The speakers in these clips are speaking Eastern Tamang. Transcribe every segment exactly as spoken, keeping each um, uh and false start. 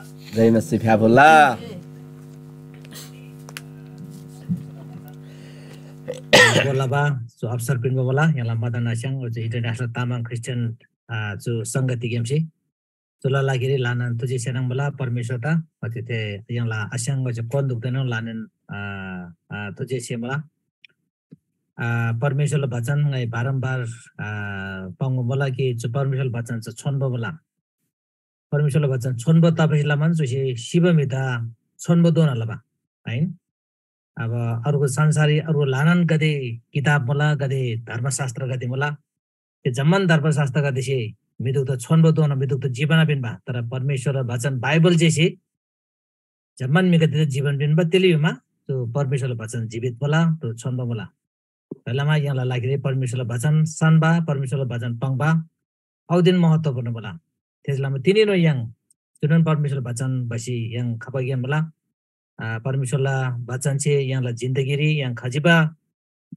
जय मसीह फ्याफुल्ला। बोलाबा जो अवसर पिन्‍बा बोला यहाँलाई मदन आस्याङ, जो इन्टरनेसनल तामाङ क्रिस्चियन जो संगति गेमसे चुला लागिरी लानन तुझे सेनाङ बोला परमेश्वर ता अति थे यहाँला आस्याङ जो कोन दुक्दैन लानन तुझे से बोला परमेश्वरला बचन ङाइ बारम्बार पाङ्बा मुला कि चु परमेश्वरला बचन चा छोन्‍बो मुला। परमेश्वरला बचन छोन्‍बो तबासे लमान चुसे सिबा म्‍हिदा छोन्‍बो दोना लबा आहिन। अब अर्को संसारी अर्को ल्‍हानान गदे किताब मुला, गदे धर्मशास्त्र गदे मुला। थे जम्‍मान धर्मशास्त्र गदेसे म्‍हिदुकदा छोन्‍बो दोना म्‍हिदुकदा जीवन पिन्‍बा। तर परमेश्‍वरला बचन बाइबल जेसे जम्‍मान म्‍हिगदेदा जीवन पिन्‍बा, तेली भिमा त्यो परमेश्‍वरला बचन जीवित मुला, त्यो छोन्‍बो मुला। थेलमा य्‍हाङला लागिरी परमेश्‍वरला बचन सान्‍बा, परमेश्‍वरला बचन पाङ्बा औदिन महत्त्वपूर्ण मुला। थेसे लमा तिनीनो य्‍हाङ जुनन परमेश्‍वरला बचन भसी य्‍हाङ खबा ग्‍याम मुला। आ, परमेश्‍वरला बचनसे य्‍हाङला जिन्दगीरी य्‍हाङ खजिबा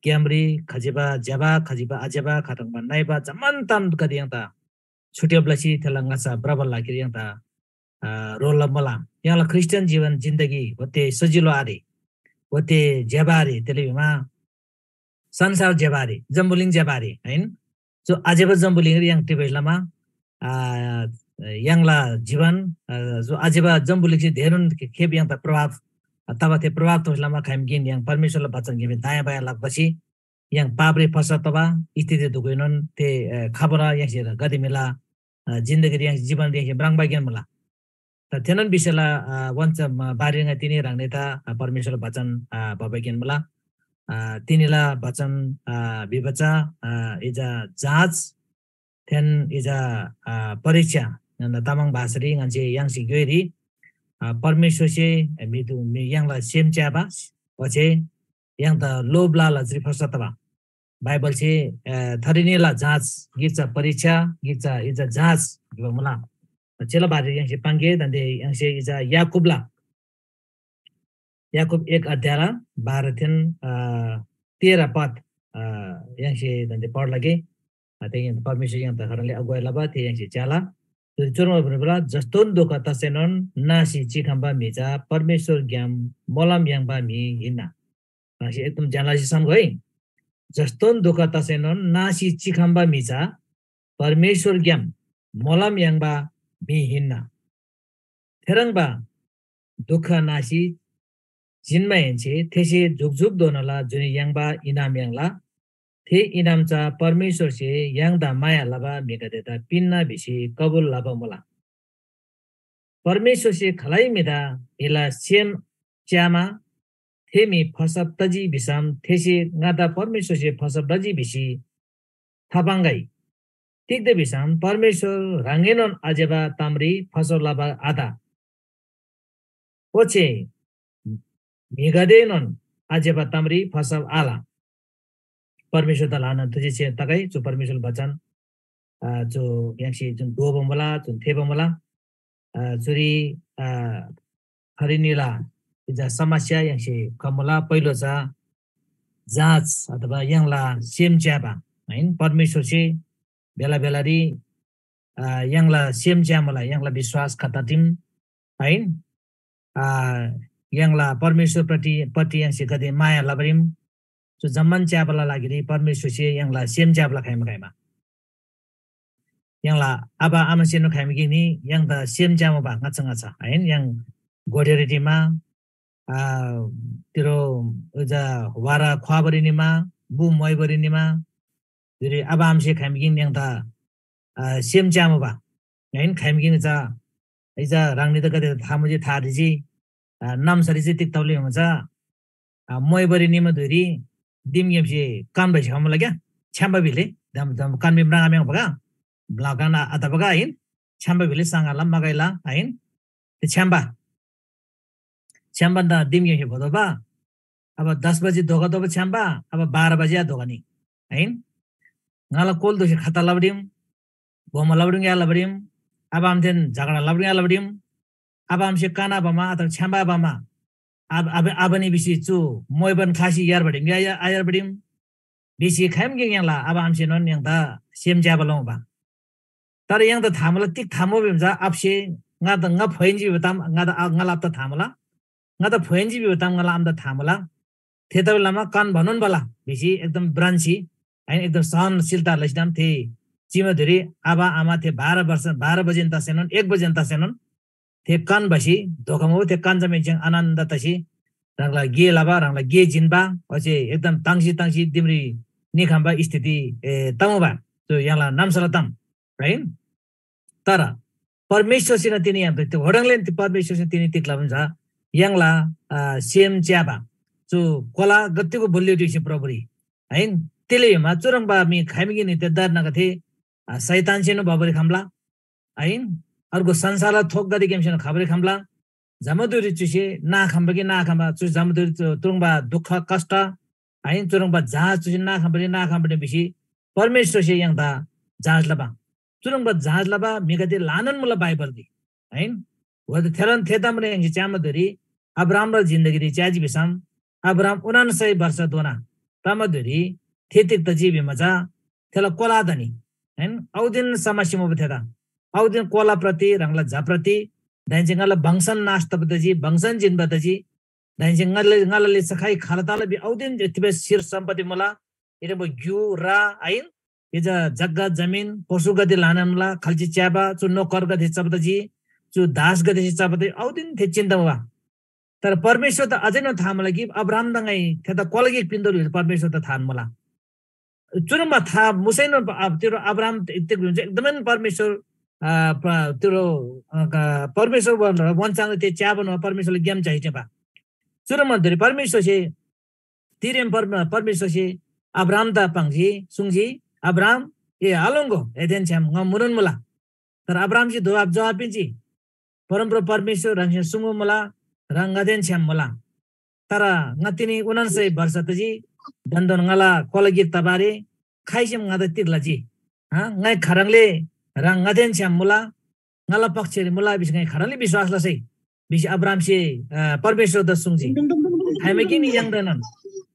ग्‍यामरी खजिबा ज्‍यबा, खजिबा आज्‍यबा, खतङ्बा नइबा जम्‍मान तामगदे य्‍हाङदा छुट्याब लसी थेला ङाच्‍छा भ्रबाला लागिरी य्‍हाङदा, आ, रोल लबा मुला। य्‍हाङला ख्रीष्‍टियन जीवन जिन्दगी ओते सजिलो आरे, ओते ज्‍यबा आरे, तेले भिमा संसार ज्‍यबा आरे, जम्‍बुलिङ ज्‍यबा आरे, हैन? जो आज्‍यबा जम्‍बुलिङरी य्‍हाङ टिबेट लमा, आ, य्‍हाङला जीवन, आ, जो आज्‍यबा जम्‍बुलिङसे धेरैन खेप य्‍हाङदा प्रभाव, आ, तबा थे प्रभाव तोस लमा खाइम गिन य्‍हाङ परमेश्‍वरला बचन गिमी दायाँ बायाँ लग बसी य्‍हाङ पापरी फसा तबा स्थिति दुगैनोन थे, अ, खबर य्‍हाङसे गदे मिला, अ, जिन्दगीरी य्‍हाङसे जीवन य्‍हाङसे म्राङ्बा गिन मुला। त थेनोन विषयला, अ, वन्‍च, म, बारेरी ङा तिनी ह्राङनी ता, अ, परमेश्‍वरला बचन, अ, भबा गिन मुला। अ, तिनीला बचन, अ, भिबा चा, अ, इजा जाँच, थेन इजा, अ, परीक्षा, ङन्‍दा तामाङ भाषारी ङन्‍से य्‍हाङसे ग्‍योइरी, अ, परमेश्‍वरसे म्‍हिदु, म्‍हि य्‍हाङला सेम च्‍याबा, ओच्‍छे य्‍हाङदा लोभ लाला चिरी फर्सा तबा। बाइबलसे, अ, थरीनीला जाँच गिक चा परीक्षा, गिक चा इजा जाँच भिबा मुला। चेला बारे य्‍हाङसे पाङ्गे, दान्‍दे य्‍हाङसे इजा याकूबला, याकूब एक अध्यायला बाह्र थेन, अ, तेह्र पद, अ, य्‍हाङसे दान्‍दे पढ लगे। अ, ते य्‍हाङ परमेश्‍वर य्‍हाङदा खरले अगुवाई लबा, ते य्‍हाङसे च्‍याला। चुरी चुरमा भ्रिबला, जस्तोन दुःख तसैनोन नासी चिखम्‍बा म्‍हि चा परमेश्‍वरग्‍याम मोलम याङ्बा म्‍हि हिन्‍ना। ह्राङसे एकदम ज्‍यान लसी सम्‍गो है। जस्तोन दुःख तसैनोन नासी चिखम्‍बा म्‍हि चा परमेश्‍वरग्‍याम मोलम याङ्बा म्‍हि हिन्‍ना। थेह्रङ्बा दुःख नासी जिन्‍माहेन्‍से थेसे जुकजुकधोनाला जुनी याङ्बा इनाम याङ्ला। थे इनाम चा परमेश्‍वरसे य्‍हाङदा माया लबा म्‍हिगदेदा पिन्‍ना भिसी कबुल लबा मुला। परमेश्‍वरसे खालै म्‍हिदा एला सेम च्‍यामा थे म्‍हि फसब तजी भिसम थेसे ङादा परमेश्‍वरसे फसब लजी भिसी थापाङ्‌गै। तिग्‍दा भिसम परमेश्‍वर ह्राङएनोन आज्‍यबा तामरी फसब लबा आत। ओच्‍छे म्‍हिगदेएनोन आज्‍यबा तामरी फसब आल। परमेश्‍वरदा ल्‍हानान थुजी छे तगै चु परमेश्‍वरला बचन, अ, चु य्‍हाङसे जुन दोबा मुला, जुन थेःबा मुला, अ, चुरी, अ, थरीनीला इजा समस्या य्‍हाङसे खमुला। पहिलो चा जाँच अथवा य्‍हाङला सेम च्‍याबा, हैन? परमेश्‍वरसे बेला बेलारी, अ, य्‍हाङला सेम च्‍यामुला, य्‍हाङला विश्‍वास खता टिम, हैन? अ, य्‍हाङला परमेश्‍वरप्रति, पट्टि य्‍हाङसे कति माया लबा रिम, चु जम्‍मान च्‍याबाला लागिरी परमेश्‍वरसे य्‍हाङला सेम च्‍याबाला खाइमा खाइमा। य्‍हाङला आबा आमासेनोन खाइमा गिनी य्‍हाङदा सेम च्‍यामुबा ङाच्‍छा ङाच्‍छा, हैन? य्‍हाङ गोडेरी टिमा, आ, तिरो उजा वारा ख्‍वाबारी निमा, बु मोइबारी निमा, तिरो आबा आमासे खाइमा गिन य्‍हाङदा, आ, सेम च्‍यामुबा। हैन? खाइमा गिन चा, इजा ह्राङनीदा गदे था मुजी था दिजी, आ, नाम सरी चाहिँ तिक तौले हुन्छ। आ, मोइबारी निमा धुइरी दिम गेमसे कान भैसे खमला क्या? छ्याम्बा भिले, दम, दम कान बिम राङा म्याङ बगा, ब्ला कान आ, आता बगा, हैन? छ्याम्बा भिले सांगा ला, मगैला, हैन? ते छ्याम्बा। छ्याम्बा दा दिम गेमसे भदोबा। अब दस बजे धोका दोबा छ्याम्बा, अब बाह्र बजे आ धोका नि, हैन? ङाला कोल दोसे खत्ता लबडिम, बोमा लबडिम या लबडिम, अब आमथेन झगडा लबडिम या लबडिम, अब आमसे काना बमा अथवा छ्याम्बा बमा, अब, अब, अब नि बिसी चु मोइबन खासी यार बडिम या, या, आयार बडिम, बिसी खाइम गिङ य्‍हाङला अब आमसे नोन य्‍हाङदा सेम ज्‍याबा लौबा। तर य्‍हाङदा थामला तिक थामो भिम चा आबासे ङादा ङा फोइन्‍जी भिबा ताम ङादा ङाला आबादा था मुला। ङादा फोइन्‍जी भिबा ताम ङाला आमादा था मुला। थेतबासेलमा कन भनोन भला भिसी एकदम ब्रान्‍सी, आइन, एकदम सहनशीलता लसीनम थे चिमा धुइरी आबा आमा थे बाह्र वर्ष, बाह्र बजेन तसेनोन, एक बजेन तसेनोन थे कन भसी धोखा मुबा। थे कन जमाहेन्‍से आनन्द तसी ह्राङला गे लबा, ह्राङला गे जिन्‍बा, ओच्‍छे एकदम ताङ्सी ताङ्सी दिमरी निखम्‍बा स्थिति, ए, तमुबा। त्यो य्‍हाङला नाम्‍साला ताम, है। तर परमेश्‍वरसेन तिनी य्‍हाङदा त्यो होडङलेन परमेश्‍वरसेन तिनी तिग लबा चा य्‍हाङला, अ, सेम च्‍याबा चु कोला गत्तिगो बलियो टिसी प्रभुरी, है। तिले मा चुह्रङ्बा मी खाइमगी नि ते दर नगथे, अ, शैतानसेन भबरी खम्‍ला, है। अर्गु संसारला थोकगदेग्‍यामसेन खबरी खम्‍ला। जमाधुरी चुसे ना खम्‍बा कि ना खम्‍बा, चु जमाधुरी चु-, तुरुङबा दुःख कष्ट, है, चुरुङबा जाँच चुसे ना खम्‍बा कि ना खम्‍बा भिसी परमेश्‍वरसे य्‍हाङदा जाँच लबा। चुरुङबा जाँच लबा म्‍हिगदे ल्‍हानान मुला बाइबलरी, है। ओते थेरन थेतबासेलमा य्‍हाङसे च्‍यामा धुइरी अब्राहामला जिन्दगीरी च्‍याजी भिसम अब्राहाम उनान्‍सय वर्षधोना तमा धुइरी थे तिग तजी भिमा चा थेला कोला धनी, हैन? औदिन समस्या मुबा थेदा। औदिन कोलाप्रति, ह्राङला झाप्रति, दाहेन्‍से ङाला वंशन नाश तबा तजी, वंशन जिन्‍बा तजी, दाहेन्‍से ङाला, ङाला लिच्‍छा खाइ खाल ताल बि औदिन यतिबे सिर सम्पत्ति मुला, इरेबो ग्‍यु, रा, आइन? इजा जग्‍गा, जमिन, पशुगदे ल्‍हानान मुला, खल्‍ची च्‍याबा, चु नोकरगदे चबा तजी, चु दासगदेसे चबा तजी, औदिन थे चिन्‍ता मुबा। तर परमेश्‍वरदा अझैनोन था मुला कि अब्राहामदा ङाइ थेदा कोला गिक पिन्‍तोःला भिसी परमेश्‍वरदा था मुला। चुह्रङ्बा था मुसैनोन प-, अब तिरो अब्राहाम त-, तिरो हुन्छ एकदमै परमेश्‍वर, अ, प-, तिरो, अ, ग-, परमेश्‍वर वन-, वञ्चाङ ते च्याबन परमेश्‍वरले ग्‍याम चाहिँ बा। चुह्रङ्बा धुइरी परमेश्‍वरसे, तिरेम पर-, परमेश्‍वरसे अब्राहामदा पाङ्जी, सुङ्जी, "अब्राहाम, ए आलोङ्‍गो, एदेन छ्‌याम ङ मुनोन मुला।" तर अब्राहामसे दोबाब जोहाब पिन्‍जी, "परमप्रभु परमेश्‍वर, ह्राङसे सुङ्बा मुला, ह्राङ ङादेन छ्‌याम मुला। तर ङा तिनी उनान्‍सय वर्ष तजी, दन्‍दोन ङाला कोला गिक तबारी खाइसेम ङादा तिग लजी? हाँ, ङाइ खाह्रङ्ले ह्राङ ङादेन छ्‌याम मुला, ङाला पक्षरी मुला भिसी ङाइ खाह्रङ्ले विश्‍वास लसै?" भिसी अब्राहामसे, अ, परमेश्‍वरदा सुङ्जी। खाइमा कि नि य्‍हाङदाएनोन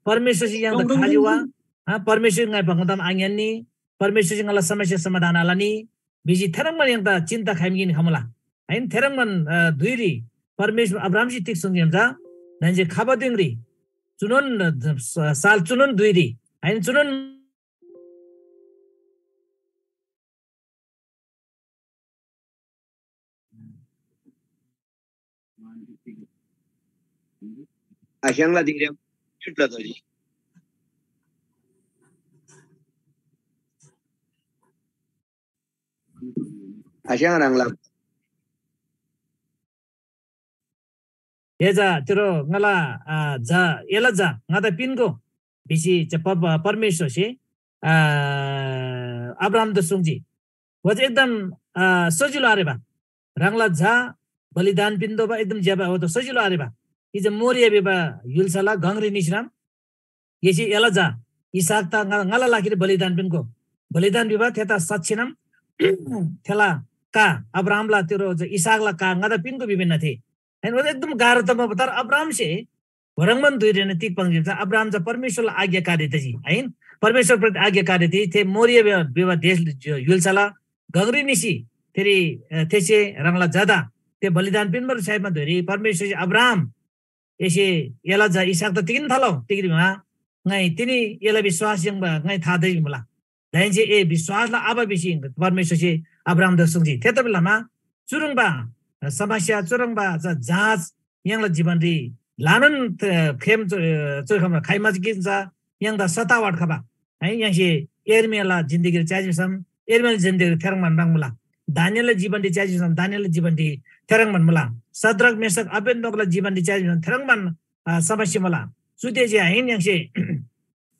परमेश्‍वरसे य्‍हाङदा खाजी वा? हाँ, परमेश्‍वर ङाइ बङ्गदाम आङ्‌यान्‍नी, परमेश्‍वरसे ङाला समस्या समाधान आलनी भिसी थेह्रङ्बान य्‍हाङदा चिन्ता खाइमा कि नि खमुला। आइन, थेह्रङ्बान, अ, धुइरी परमेश्‍वर अब्राहामसे तिग सुङ्जी चा, दाहेन्‍से खबा दिङरी चुनोन, अ, स-, साल चुनोन धुइरी, आइन, चुनोन आस्‍याङला दिङरी म्‍युट लतोःजी। आस्‍याङ ह्राङला। ए झा, तिरो ङाला, आ, झा, एला झा ङादा पिन्‍गो भिसी च-, प-, प-, परमेश्‍वरसे, आ, अब्राहामदा सुङ्जी। ओच्‍छे एकदम, आ, सजिलो आरेबा। ह्राङला झा बलिदान पिन्‍तोःबा एकदम ज्‍यबा हो त सजिलो आरेबा। इजा मोरिया भिबा य्‍हुल्‍साला गङरी निसिनम एसे एला झा इसहाकदा ङा-, ङाला लागिरी बलिदान पिन्‍गो। बलिदान भिबा थेदा साक्षीनम थेला का अब्राहामला तिरो ज-, इसहाकला का ङादा पिन्‍गो भिबिन्‍ना थे। हैन, ओदा एकदम गाह्रो तमा तर अब्राहामसे ह्रङ्‌बान धुइरेन तिग पाङ्जी चा अब्राहाम चा परमेश्‍वरला आज्ञाकारी तजी, हैन? परमेश्‍वर प्रति आज्ञाकारी तजी। थे मोरिया भिबा, भिबा देश य्‍हुल्‍साला गङरी निसी थेरी, अ, थेसे ह्राङला झादा थे बलिदान पिन्‍बार छ्‌याइमा धुइरी परमेश्‍वरसे अब्राहाम एसे एला झा इसहाकदा तिगिन थालउ, तिग्‍री भिमा ङाइ तिनी एला विश्‍वास याङ्बा ङाइ था तजी मुला। दाहेन्‍से ए विश्‍वासला आबा भिसी परमेश्‍वरसे अब्राहामदा सुङ्जी। थेतबासेलमा चुह्रङ्बा समस्या, चुह्रङ्बा चा जाँच य्‍हाङला जीवनरी ल्‍हानान, अ, खेम चु-, अ, चुखमा खाइमा कि चा य्‍हाङदा सतावट खबा। है, य्‍हाङसे यर्मियाला जिन्दगीरी च्याजी भिसम यर्मियाला जिन्दगीरी थेह्रङ्बान ह्रङ् मुला। दानिएलला जीवनरी च्याजी भिसम दानिएलला जीवनरी थेह्रङ्बान मुला। सद्रक, मेशक, अबेदनगोला जीवनरी च्याजी भिसम थेह्रङ्बान, अ, समस्या मुला। चुदे जे आहिन य्‍हाङसे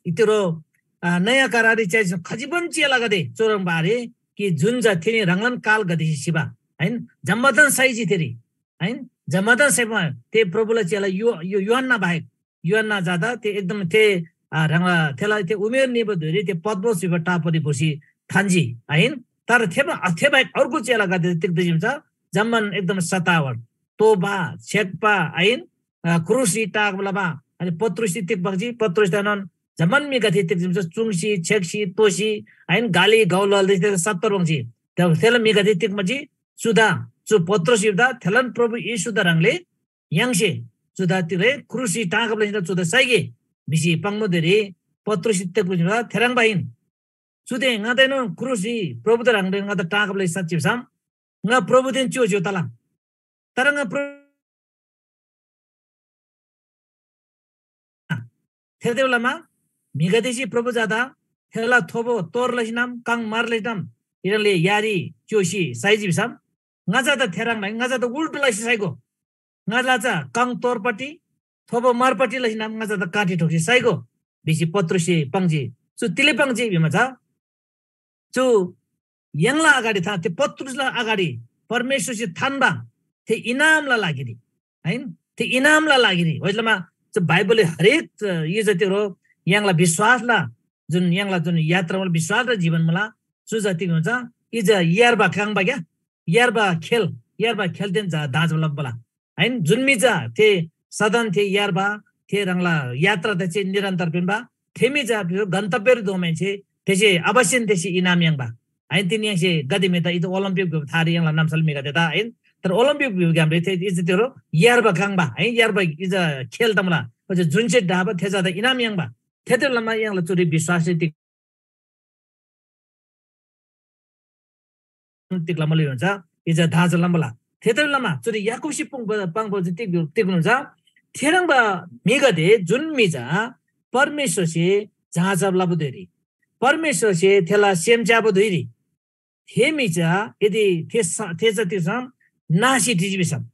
इतिरो, अ, नयाँ कराररी च्याजी भिसम खजिबन चेलागदे चुह्रङ्बा आरे कि जुन चा थेनी ह्राङलान कालगदेसे सिबा। हैन? जम्‍मादान सैजी थेरी। हैन? जम्‍मादान सैमा थे प्रभुला चेला यो, यो यूहन्‍ना बाहेक यूहन्‍ना जादा थे एकदम थे, आ, ह्राङला थेला थे उमेर निबा धुइरी थे पत्मोस भिबा टापुरी भोर्सी थान्‍जी, आहिन? तर थेमा, थेबाहेक अर्गु चेलागदे तिग्‍दा जिम चा जम्‍मान एकदम सतावट, तोबा, छेक्‍बा, आहिन? आ, क्रुसरी टाक लबा, अनि पत्रुसरी तिग बङ्जी, पत्रुसदाएनोन जम्‍मान म्‍हिगदे तिग जिम चा चुङ्सी, छेक्‍सी, तोसी, आहिन? गाली गौलालदे थे सत्तर बङ्जी। तब थेला म्‍हिगदे तिग बङ्जी, चुदा चु पत्रुस भिबा थेलान प्रभु येशूदा ह्राङले य्‍हाङसे चुदा तिगै क्रुसरी टाँगब लसीन चुदा साइगे भिसी पाङ्बा धुइरी पत्रुससे तेक्‍बा थेह्रङ्बा हिन। चुदे ङादाएनोन क्रुसरी प्रभुदा ह्राङदेन ङादा टाँगब लसी साँच्‍चिबसम ङा प्रभुदेन च्‍यो च्‍यो तला। तर ङा प्रभु थेतबासेलमा म्‍हिगदेसे प्रभु जादा थेला थोबो तोर लसीनम काङ मार लसीनम इरले यारी च्‍योसी साइजी भिसम ङा जादा थेह्रङ् ङा जादा उल्टो लसी साइगो। ङाला चा काङ तोरपट्टि थोबो मारपट्टि लसीनम ङा जादा काँटी ठोक्सी साइगो भिसी पत्रुससे पाङ्जी। चु तिले पाङ्जी भिमा चा चु य्‍हाङला अगाडि था ते पत्रुसला अगाडि परमेश्‍वरसे थान्‍बा थे इनामला लागिरी, हैन? थे इनामला लागिरी। होइलमा चु बाइबलले हरेक, अ, यी जति रो य्‍हाङला विश्वासला जुन य्‍हाङला जुन यात्रा मुला, विश्वासला जीवन मुला, चु जति हुन्छ, इजा यार्बा काङ्बा क्या, यार्बा खेल, यार्बा खेलदेन जा दाँजब लब्‍बला। हैन? जुन म्‍हि चा थे सदन थे यार्बा, थे ह्राङला यात्रा थे निरन्तर पिन्‍बा, थे म्‍हि चा गन्तव्यरी दोमाहेन्‍से थेसे अवश्यन थेसे इनाम याङ्बा। हैन? तिनी य्‍हाङसे गदे म्‍हिदा इद ओलम्पिक भिबा थारी य्‍हाङला नाम्‍साल म्‍हिगदेदा, हैन? तर ओलम्पिक भिबा ग्‍यामरी थे इज तेरो यार्बा काङ्बा, हैन? यार्बा इज खेल तमला। ओजे जुन चाहिँ डाबा थे जादा इनाम याङ्बा। थेतबासेलमा य्‍हाङला चुरी विश्वासरी तिग तिग लमले हुन्छ, इजा धाँचा लम्बला। थेतबासेलमा चुरी याकूबसे पुङ-, पाङ्बा चाहिँ तिग, तिग हुन्छ, थेह्रङ्बा म्‍हिगदे जुन म्‍हि चा परमेश्‍वरसे जाँचब लबा धुइरी, परमेश्‍वरसे थेला सेम च्‍याबा धुइरी, थे म्‍हि चा यदि थे स-, थे चा तिग्‍सम नासी टिजी भिसम,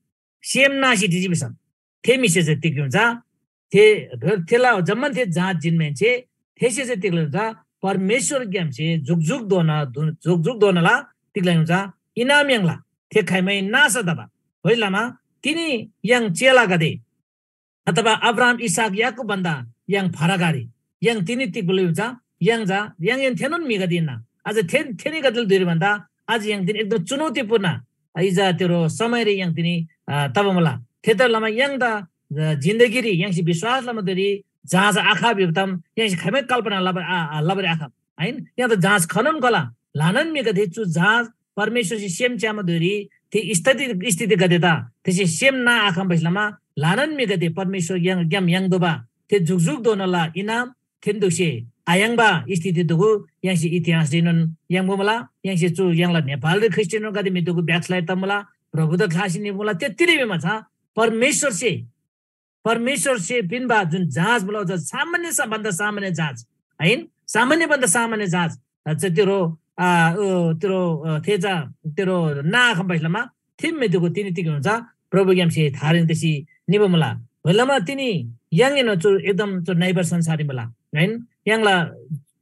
सेम नासी टिजी भिसम, थे म्‍हिसे चा तिग हुन्छ, थे, थेला जम्‍मान थे जाँच जिन्‍माहेन्‍से थेसे चा तिग लइ हुन्छ, परमेश्‍वरग्‍यामसे जुकजुकधोना, जुकजुकधोनाला तिग लइ हुन्छ, इनाम याङ्ला, थे खाइमै नाश तबा। होइलमा तिनी य्‍हाङ चेलागदे अथवा अब्राहम, इसहाक, याकूब भन्दा य्‍हाङ फरक आरे। य्‍हाङ तिनी तिग लइ हुन्छ, य्‍हाङ चा, य्‍हाङएन थेनोन म्‍हिगदे हिन्‍ना। अझ थे-, थेनीगदेला धुइरी भन्दा अझ य्‍हाङ तिनी एकदम चुनौतीपूर्ण, अ, इजा तेरो समयरी य्‍हाङ तिनी, अ, तबा मुला। थेतबासेलमा य्‍हाङदा, अ, जिन्दगीरी य्‍हाङसे विश्‍वास लमा धुइरी जाँच आख भिबा ताम य्‍हाङसे खाइमै कल्पना लबा, आ, आ, लबारी आख। आहिन? य्‍हाङदा जाँच खनोन खला। ल्‍हानान म्‍हिगदे चु जाँच परमेश्‍वरसे सेम च्‍यामा धुइरी थे स्थिति, स्थितिगदेदा थेसे सेम ना आखम्‍बासे लमा ल्‍हानान म्‍हिगदे परमेश्‍वर य्‍हाङ-, ग्‍याम याङ्तोःबा थे जुकजुकधोनाला इनाम थेन्‍दुक्‍से आयाङ्बा स्थिति दुगु य्‍हाङसे इतिहासरीनोन याङ्बा मुला। य्‍हाङसे चु य्‍हाङला नेपालरी ख्रीष्‍टियानगदे म्‍हि दुगु backslide तमुला, प्रभुदा ख्‍लासी निमुला। ते तिरे भिमा चा परमेश्‍वरसे, परमेश्‍वरसे पिन्‍बा जुन जाँच मुला, चा सामान्य सा-, भन्दा सामान्य जाँच, आहिन? सामान्य भन्दा सामान्य जाँच, अ, चा तिरो, आ, ओ, तिरो, अ, थे चा तिरो ना खम्‍बासे लमा थिम्‍मे दुगु तिनी तिग हुन्छ, प्रभुग्‍यामसे थारेङ तसी निबा मुला। होइलमा तिनी य्‍हाङएन चु एकदम चु नइबर संसाररी मुला। हैन? य्‍हाङला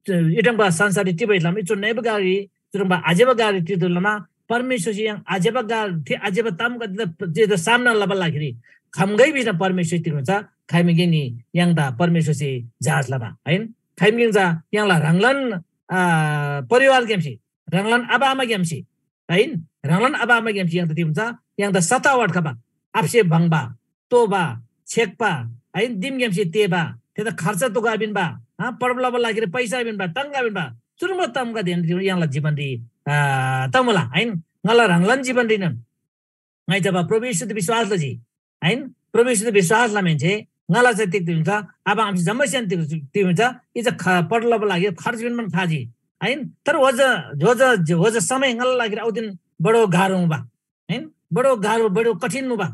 चु इटङबा संसाररी टिबा इस्लाम चु नइबा गारी चुरङबा आज्‍यबा गारी टिदु लमा परमेश्‍वरसे य्‍हाङ आज्‍यबा गा-, थे आज्‍यबा तामगदेदा जेदा सामना लबा लागिरी खम्‍गै भिसी परमेश्‍वर तिग हुन्छ, खाइमगेनी य्‍हाङदा परमेश्‍वरसे जाँच लबा, हैन? खाइमगेङ चा य्‍हाङला ह्राङलान, आ, परिवारग्‍यामसे, ह्राङलान आबा आमाग्‍यामसे, आहिन? ह्राङलान आबा आमाग्‍यामसे य्‍हाङदा तिम चा य्‍हाङदा सतावट खबा, आब्‍से भङ्‍बा, तोबा, छेक्‍बा, आहिन? दिमग्‍यामसे तेबा, थेदा खर्च तुगा पिन्‍बा, हा, पढब लबा लागिरी पैसा पिन्‍बा, टङ्गा पिन्‍बा, चुरुम्‍बा तामगदेन य्‍हाङला जीवनरी, आ, तमुला, आहिन? ङाला ह्राङलान जीवनरीनोन ङाइ जब प्रभु येशूदा विश्‍वास लजी, आहिन? प्रभु येशूदा विश्‍वास लमाहेन्‍से ङाला चाहिँ तिग तिग हुन्छ, आबा आमासे जम्‍मै स्‍यान तिग, तिग हुन्छ, इजा ख-, पढब लबा लागि खर्च पिन्‍बान खाजी, आहिन? तर ओजा, ओजा, ओजा समय ङाला लागिरी औदिन बडो गाह्रो मुबा, आहिन? बडो गाह्रो, बडो कठिन मुबा,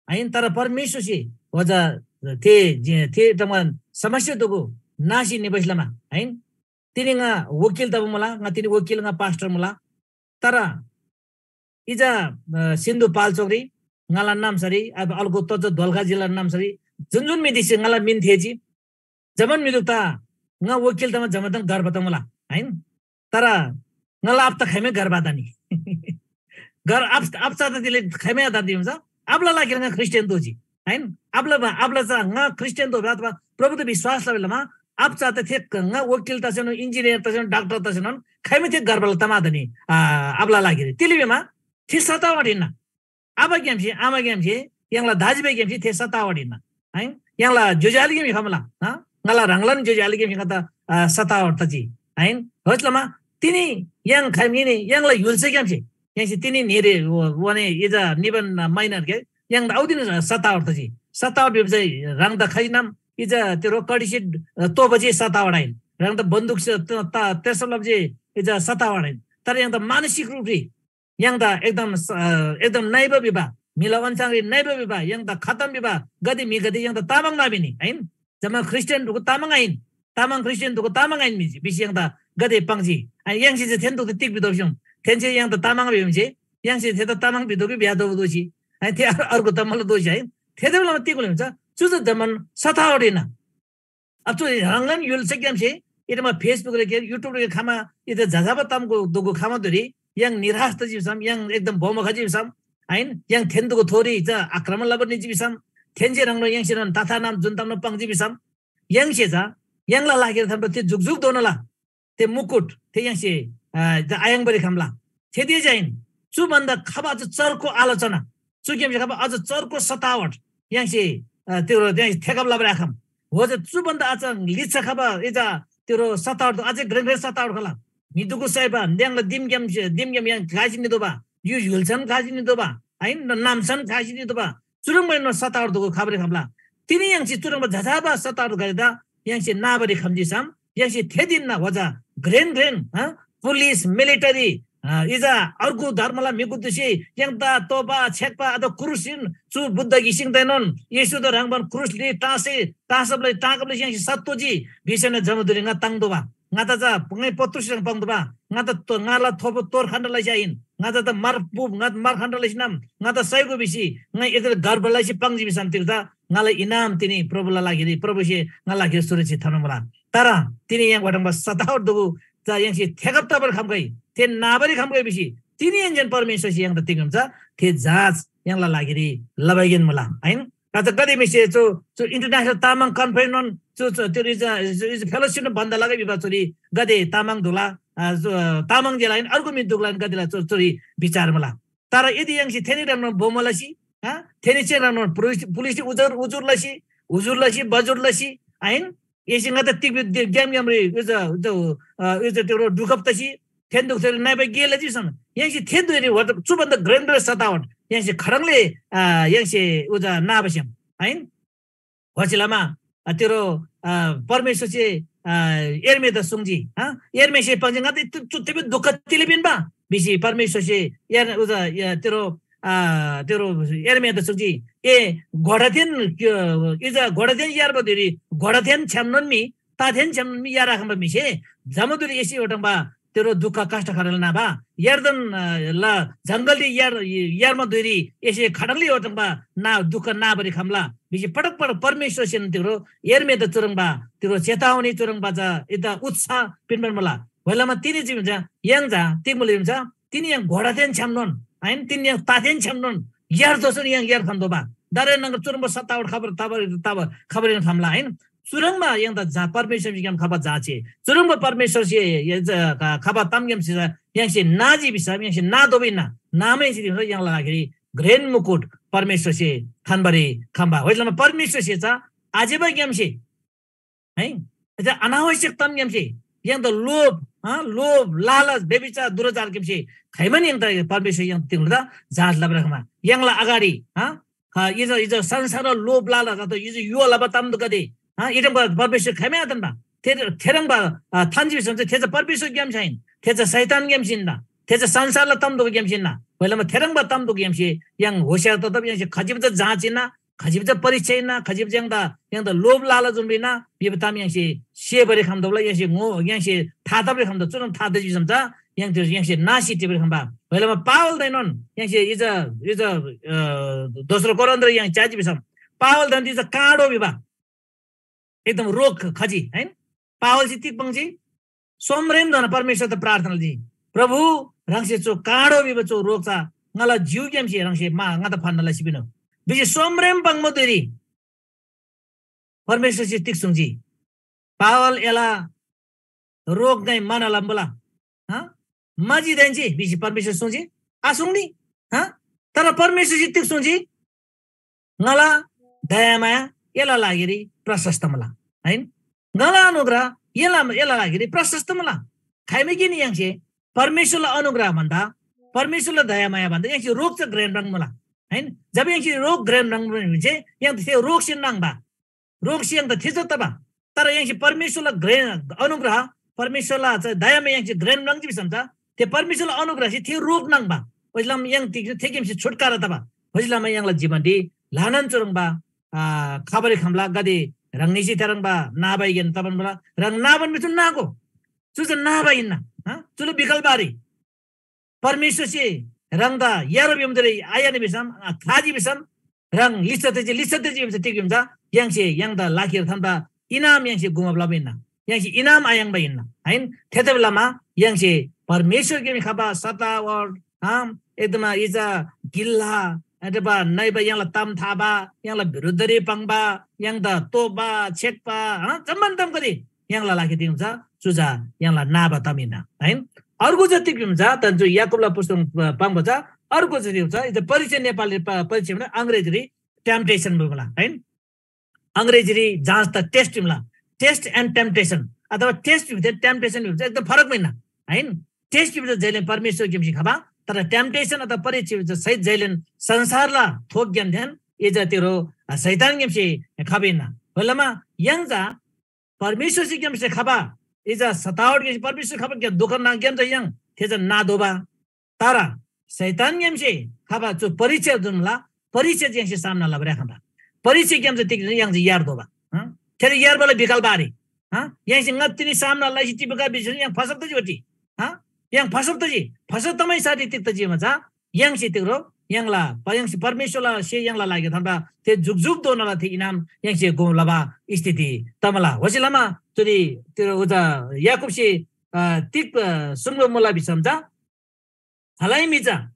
आहिन? तर परमेश्‍वरसे ओजा थे, जे, थे तमा समस्या दुगु नासी निबैस लमा, आहिन? तिनी ङा वकिल तबा मुला, ङा तिनी वकिल, ङा पास्टर मुला। तर इजा, अ, सिन्धु पाल्चोकरी ङाला नाम्‍सारी, अब अर्को तोजो दोलखा जिल्ला नाम्‍सारी जुन जुन म्‍हिदिसे ङाला मिन थेःजी, जम्‍मान म्‍हिदुक ता ङा वकिल तमा जम्‍मादान गर्व तमुला, आहिन? तर ङाला आबा ता खाइमै गर्व आतनी। गर-, आब-, आबा चा ता तिले खाइमै आतनी हुन्छ। आबाला लागिरी ङा ख्रीष्‍टियान दोजी। आहिन? आबाला बा-, आबाला चा ङा ख्रीष्‍टियान दोबा अथवा प्रभुदा विश्‍वास लबा लमा आबा चा ता थे ङा वकिल तसेन, इन्जिनियर तसेन, डाक्टर तसेन, खाइमै थे गर्वला तमादनी, आ, आबाला लागिरी। तिले भिमा थे सतावट हिन्‍ना। आबाग्‍यामसे, आमाग्‍यामसे, य्‍हाङला दाजुभाइग्‍यामसे थे सतावट हिन्‍ना। है? य्‍हाङला ज्‍योज्‍यो आलेग्‍यामसे खम्‍ला, हँ? ङाला ह्राङलान ज्‍योज्‍यो आलेग्‍यामसे ङादा, आ, सतावट तजी। आहिन? होचलमा तिनी य्‍हाङ खाइम यिनी य्‍हाङला य्‍हुल्‍साग्‍यामसे य्‍हाङसे तिनी न्‍हीरे वने इजा निबन माइनर के य्‍हाङदा औदिन सतावट तजी। सतावट भिबा चाहिँ ह्राङदा खजिनाम इजा तेरो कडीसे तोबा जे सतावट आइन। ह्राङदा बन्दुक से त- त- तेसलब जे इजा सतावट आइन। तर य्‍हाङदा मानसिक रूपरी य्‍हाङदा एकदम स- अ, एकदम नइबा भिबा, म्‍हिला ओन्‍छाङरी नइबा भिबा, य्‍हाङदा खतम भिबा गदे म्‍हिगदे य्‍हाङदा तामाङ नाबिनी आइन। जम्‍मा ख्रीष्‍टियान ढुकु तामाङ आइन। तामाङ ख्रीष्‍टियान ढुकु तामाङ आइन भिजी भिसी य्‍हाङदा गदे पाङ्जी। अनि य्‍हाङसे चाहिँ थेन ढुकु तिग भितोःस्‍यौँ। थेन्‍से य्‍हाङदा तामाङ भियो भने य्‍हाङसे थेदा तामाङ भितोःबी भ्‍या दोबा दोःसी। अनि थे अर्को तामाङला दोःसी आइन। थेदा लमा तिग हुन्छ? चु त जम्‍मान सतावट हिन्‍ना। अब चु ह्राङलान य्‍हुल्‍साग्‍यामसे इदमा Facebook रे के YouTube रे खमा इद जजाबा तामगो दुगु खमा धुरी य्‍हाङ निराश तजी भिसम, य्‍हाङ एकदम बोमो खजी भिसम, आइन? य्‍हाङ थेन दुगु थोरी च आक्रमण लबर निजी भिसम, थेन्‍से ह्राङनो य्‍हाङसे नन तथा नाम जुन तामनो पाङ्जी भिसम, य्‍हाङसे चा य्‍हाङला लागिर थम्‍बा थे जुकजुक दोनला थे मुकुट थे य्‍हाङसे, अ, ज आयाङ्बारी खम्‍ला। थेदे चाहिँ चु भन्‍दा खबा अझ चर्को आलोचना, चु गेमसे खबा अझ चर्को सतावट य्‍हाङसे, अ, त्यो, त्यो थेगब लबर आखम। हो ज चु भन्‍दा अझ लिच्‍छा खबा इजा त्यो सतावट अझै घ्रेन घ्रेन सतावट खला। म्‍हि दुगु साइबा न्‍याङला दिमग्‍याम, दिमग्‍याम य्‍हाङ खासी निदोबा, यु य्‍हुल्‍सान खासी निदोबा, आइन? नामसान खासी निदोबा। चुरुङ मैनो सतावट दुगु खबरी खम्‍ला। तिनी य्‍हाङसे चुरुङबा जजाबा सतावट गरेदा य्‍हाङसे नाबारी खम्‍जी साम य्‍हाङसे थे दिनना वजा घ्रेन घ्रेन, हँ, पुलिस, मिलिटरी, अ, इजा अर्गु धर्मला म्‍हिगुदेसे य्‍हाङदा तोबा छेक्‍बा अथवा क्रुसरीन चु बुद्ध घिसिङदाएनोन येशूदा ह्रङ्‌बान क्रुसरी टाँसे टाँसबले टाँगबले य्‍हाङसे सत्तोजी भिसेन जमदुरी ङा ताङ्दोबा। ङादा चा ङाइ पत्रुसरी पाङ्दोबा। ङादा तो-, ङाला थोपो तोर खण्ड लैसी आहिन। ङादा त मार पुप, ङा मार खण्ड लैसी नाम। ङादा सैगो भिसी ङाइ एतले गर्व लैसी पाङ्जी भिसम तिग्‍दा ङाला इनाम तिनी प्रभुला लागिरी, प्रभुसे ङाला लागिरी सुरक्षित थनोमुला। तर तिनी य्‍हाङ वटङबा सतावट दुगु चा य्‍हाङसे थेगब तबर खम्‍गै, थे नाबारी खम्‍गै भिसी तिनी य्‍हाङजेन परमेश्‍वरसे य्‍हाङदा तिग्‍याम चा थे जाँच य्‍हाङला लागिरी लबाइगेन मुला, आइन? अझ गदे म्‍हिसे चु, चु international तामाङ conference नोन चु, चु, त्यो इज, इज, इज fellowship न बन्द लगै भिबा चुरी गदे तामाङ धुला, अ, चु, अ, तामाङ जेला आइन, अर्गु म्‍हि दुगला आइन गदेला चु, चुरी विचार मुला। तर यदि य्‍हाङसे थेनी ह्रङ्नोन बोमो लसी, हँ, थेनी चेन ह्रङ्नोन पुलिस, पुलिससे उजुर, उजुर लसी, उजुर लसी, बजुर लसी, आइन? एसे ङादा तिग ग्याम ग्यामरी उज, उज, अ, उज त्यो डुकप तसी थेन दुख थेरी नाइबा गे लजी भिसम य्‍हाङसे थे धुइरी वट चु भन्दा घ्रेन घ्रेन सतावट य्‍हाङसे खडङले, अ, य्‍हाङसे उज नाबा स्‍याम, आइन? होचिलमा, अ, तेरो, अ, परमेश्‍वरसे, अ, एर्मियादा सुङ्जी, अ, एर्मियासे पाङ्जी ङादा चु तेबे दुःख तिले पिन्‍बा भिसी परमेश्‍वरसे एर-, उज, य-, तेरो, अ, तेरो एर्मियादा सुङ्जी, ए घोडादेन, अ, इज घोडादेन यार्बा धुइरी घोडादेन छ्‌यामनोन मी ताथेन छ्‌यामनोन मी यार आखम्‍बा म्‍हिसे जमाधुइरी एसे ओटङ्बा तेरो दुःख कष्ट खरल नाबा यर्दन, अ, ल जंगलरी यार, यारमा धुइरी एसे खडङली ओटङ्बा ना दुःख नाबरी खम्‍ला भिसी पटक पटक परमेश्‍वरसेन तिरो एर्मियादा चुह्रङ्बा तिरो चेतावनी चुह्रङ्बा चा इता उत्साह पिन्‍बान मुला। व्‍हाइलमा तिनी चिम चा य्‍हाङ चा तिग मुला चा तिनी य्‍हाङ घोडादेन छ्‌यामनोन, आइन? तिनी य्‍हाङ ताथेन छ्‌यामनोन यार दोसोन य्‍हाङ यार खन्‍तोःबा। दारे नंगर चुह्रङ्बा सतावट खबर, तबर, तबर, खबर खम्‍ला, आइन? चुह्रङ्बा य्‍हाङदा जा परमेश्‍वरग्‍याम खबा जाचे। चुह्रङ्बा परमेश्‍वरसे य-, ज-, ख-, खबा तामग्‍यामसे चा य्‍हाङसे नाजी भिसम, य्‍हाङसे नातोःबा हिन्‍ना। नामैसे तिग्‍दा य्‍हाङला लागिरी घ्रेन मुकुट परमेश्‍वरसे थान्‍बारी खम्‍बा। व्‍हाइलमा परमेश्‍वरसे चा आज्‍यबाग्‍यामसे, है, अझ अनावश्यक तामग्‍यामसे य्‍हाङदा लोभ, हँ, लोभ, लालच, व्यभिचार, दुराचारग्‍यामसे खाइमान य्‍हाङदा परमेश्‍वर य्‍हाङ तिग्‍दा जाँच लबर खम्‍बा। य्‍हाङला अगाडि, हँ, अ, इज, इज संसारला लोभ लालच अथवा इज युवा लबा तामगदे, अ, इटम परमेश्‍वर खाइमै आतन्‍बा। थे, थेह्रङ्बा, अ, थान्‍जी भिसम चा थे चा परमेश्‍वरग्‍यामसे आहिन। थे चा शैतानग्‍यामसे हिन्‍ना। थे चा संसारला तामगदेग्‍यामसे हिन्‍ना। व्‍हाइलमा थेह्रङ्बा तामगदेग्‍यामसे य्‍हाङ होशियार ततब य्‍हाङसे खजिब चा जाँच हिन्‍ना, खजिब चा परीक्षा हिन्‍ना, खजिब चा य्‍हाङदा, य्‍हाङदा लोभ लालच जुन हिन्‍ना, भिबा ताम य्‍हाङसे सेबारी खम्‍तोःला, य्‍हाङसे ङो, य्‍हाङसे था तबारी खम्‍तोः, चुनोन था तजी भिसम चा य्‍हाङ त्यो य्‍हाङसे नासी टिबारी खम्‍बा। व्‍हाइलमा पावलदाएनोन य्‍हाङसे इज, इज, अ, दोस्रो कोरिन्‍थरी य्‍हाङ च्‍याजी भिसम पावलदाएनोन इज काँडो भिबा एकदम रोग खजी, हैन? पावलसे तिग पाङ्जी? सोमरेमधोना परमेश्‍वरदा प्रार्थना लजी, "प्रभु, ह्राङसे चु काँडो भिबा चु रोग चा ङाला जिउग्‍यामसे ह्राङसे मा ङादा फान्‍ना लसी पिन्‍नु" भिसी सोमरेम पाङ्बा धुइरी परमेश्‍वरसे तिग सुङ्जी? "पावल, एला रोग ङाइ म्‍हाना लम्‍बला, हँ? म्‍हाजी दाइन्‍जी?" भिसी परमेश्‍वर सुङ्जी? आसुङ्नी, हँ? तर परमेश्‍वरसे तिग सुङ्जी? "ङाला दयामाया एला लागिरी प्रशस्त मुला, हैन? ङाला अनुग्रह एला, एला लागिरी प्रशस्त मुला।" खाइमै कि नि य्‍हाङसे परमेश्‍वरला अनुग्रह भन्दा परमेश्‍वरला दयामाया भन्दा य्‍हाङसे रोग चा घ्रेन म्राङ्बा मुला। हैन? जब य्‍हाङसे रोग घ्रेन म्राङ्बा भिसम य्‍हाङ थे रोगसे नाङ्बा। रोगसे य्‍हाङ त थेचो तबा। तर य्‍हाङसे परमेश्‍वरला घ्रेन अनुग्रह, परमेश्‍वरला चा दयामाया य्‍हाङसे घ्रेन म्राङ्जी भिसम चा थे परमेश्‍वरला अनुग्रहसे थे रोग नाङ्बा। ओइलाम य्‍हाङ तिग थेग्‍यामसे छुटकारा तबा। ओइलाम य्‍हाङला जीवनरी ल्‍हानान चुह्रङ्बा, आ, खबारी खम्‍ला गदे ह्राङनीसे थेह्रङ्बा नाबाइगेन तबान मुला। ह्राङ नाबान मिथुन नागो। चु चा नाबा हिन्‍ना। हा? चुला विकल्प आरे। परमेश्‍वरसे ह्राङदा यारो भिमदरे आयानी भिसम, आ, खाजी भिसम, ह्राङ लिच्‍छा तजी, लिच्‍छा तजी भिमसे तिग भिमजा, य्‍हाङसे य्‍हाङदा लाखेर थान्‍बा इनाम य्‍हाङसे गुमाब लबा हिन्‍ना। य्‍हाङसे इनाम आयाङ्बा हिन्‍ना। हैन? थेतबासेलमा य्‍हाङसे परमेश्‍वरग्‍याम खबा सतावट, हाम, एकदम इजा गिल्‍ला, अथवा नइबा य्‍हाङला ताम थाबा, य्‍हाङला विरुद्धरी पाङ्बा, य्‍हाङदा तोबा, छेक्‍बा, हँ, जम्‍मान ताम कति य्‍हाङला लागि तिग हुन्छ, चु चा य्‍हाङला नाबा ताम हिन्‍ना, हैन? अर्को चा तिग हुन्छ, तर जो याकूबला पुस्तक प-, पाङ्बा चा, अर्को चा तिग हुन्छ, इजा परीक्षा नेपाली प-, परीक्षा भने अंग्रेजीरी temptation भिमुला, हैन? अंग्रेजीरी जाँच त test भिमुला, test and temptation, अथवा test भित्र temptation भित्र एकदम फरक मिन्‍ना, हैन? Test भित्र जैलेन परमेश्‍वरग्‍यामसे खबा, तर temptation अथवा परीक्षा भित्र सहित जैलेन संसारला थोकग्‍याम ध्यान इजा तिरो, अ, शैतानग्‍यामसे खबा हिन्‍ना। होलमा य्‍हाङ चा परमेश्‍वरसे ग्‍यामसे खबा, इजा सतावटग्‍यामसे परमेश्‍वर खबा ग्‍याम दुःख नाग्‍याम चा य्‍हाङ थे चा नादोबा। तर शैतानग्‍यामसे खबा चु परीक्षा जुन मुला, परीक्षा य्‍हाङसे सामना लबारी आखम्‍बा। परीक्षाग्‍याम चा तिग य्‍हाङ चा यार दोबा। हँ? थेरी यार बला विकल्प आरे। हँ? य्‍हाङसे ङत्तिनी सामना लैसी टिपिका बिजुन य्‍हाङ फसब तजी वटी। हँ? य्‍हाङ फसब तजी। फसब तमै साथी तिग तजी मा चा य्‍हाङसे तिग्रो य्‍हाङला प-, य्‍हाङसे परमेश्‍वरला से य्‍हाङला लागि थान्‍बा थे जुगजुग दोनाला थे इनाम य्‍हाङसे गोम लबा स्थिति तमला। होसी लमा चुरी तिरो उजा याकूबसे, अ, तिग, अ, सुङ्बा मुला भिसम चा खालै म्‍हि चा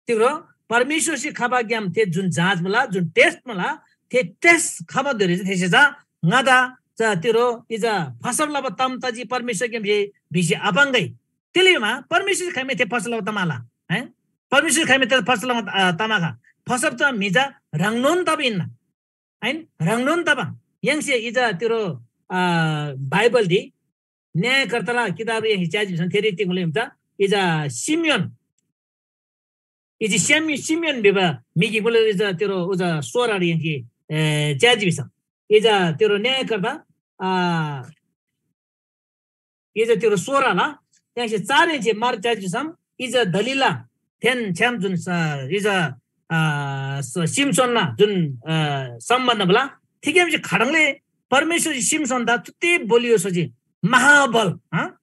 तिरो परमेश्‍वरसे खबाग्‍याम थे जुन जाँच मुला, जुन test मुला, थे test खबा धुइरी चा थेसे चा ङादा चा तिरो इजा फसब लबा ताम तजी परमेश्‍वरग्‍यामसे भिसी आपाङ्‌गै। तिलिमा परमेश्‍वर खाइमे थे फसब लबा तमाला, हैं? परमेश्‍वर खाइमे थे फसब लबा, अ, तमाखा। फसब त म्‍हि चा ह्राङनोन तबा हिन्‍ना। आइन? ह्राङनोन तबा। य्‍हाङसे इजा तिरो, अ, बाइबलरी न्‍यायकर्ताला किताब य्‍हाङसे च्‍याजी भिसम थेरी तिग मुला हिन्‍ना। इजा सिमियोन, इजी सिमि-, सिमियोन भिबा म्‍हि गिक मुला इजा तिरो उजा सोरारी य्‍हाङसे, ए, च्‍याजी भिसम। इजा तिरो न्‍यायकर्ता, अ, इजा तिरो सोराला, य्‍हाङसे चार इन्‍चे मार च्‍याजी भिसम, इजा दलिला, थेन छ्‌याम जुन स-, इजा, अ, स-, सिमसोनना जुन, अ, सम्‍बन्‍ध मुला, थिग्‍यामसे खाडङले परमेश्‍वरसे सिमसोनदा चुति बलियो स्‍होजी, महाबल, हँ?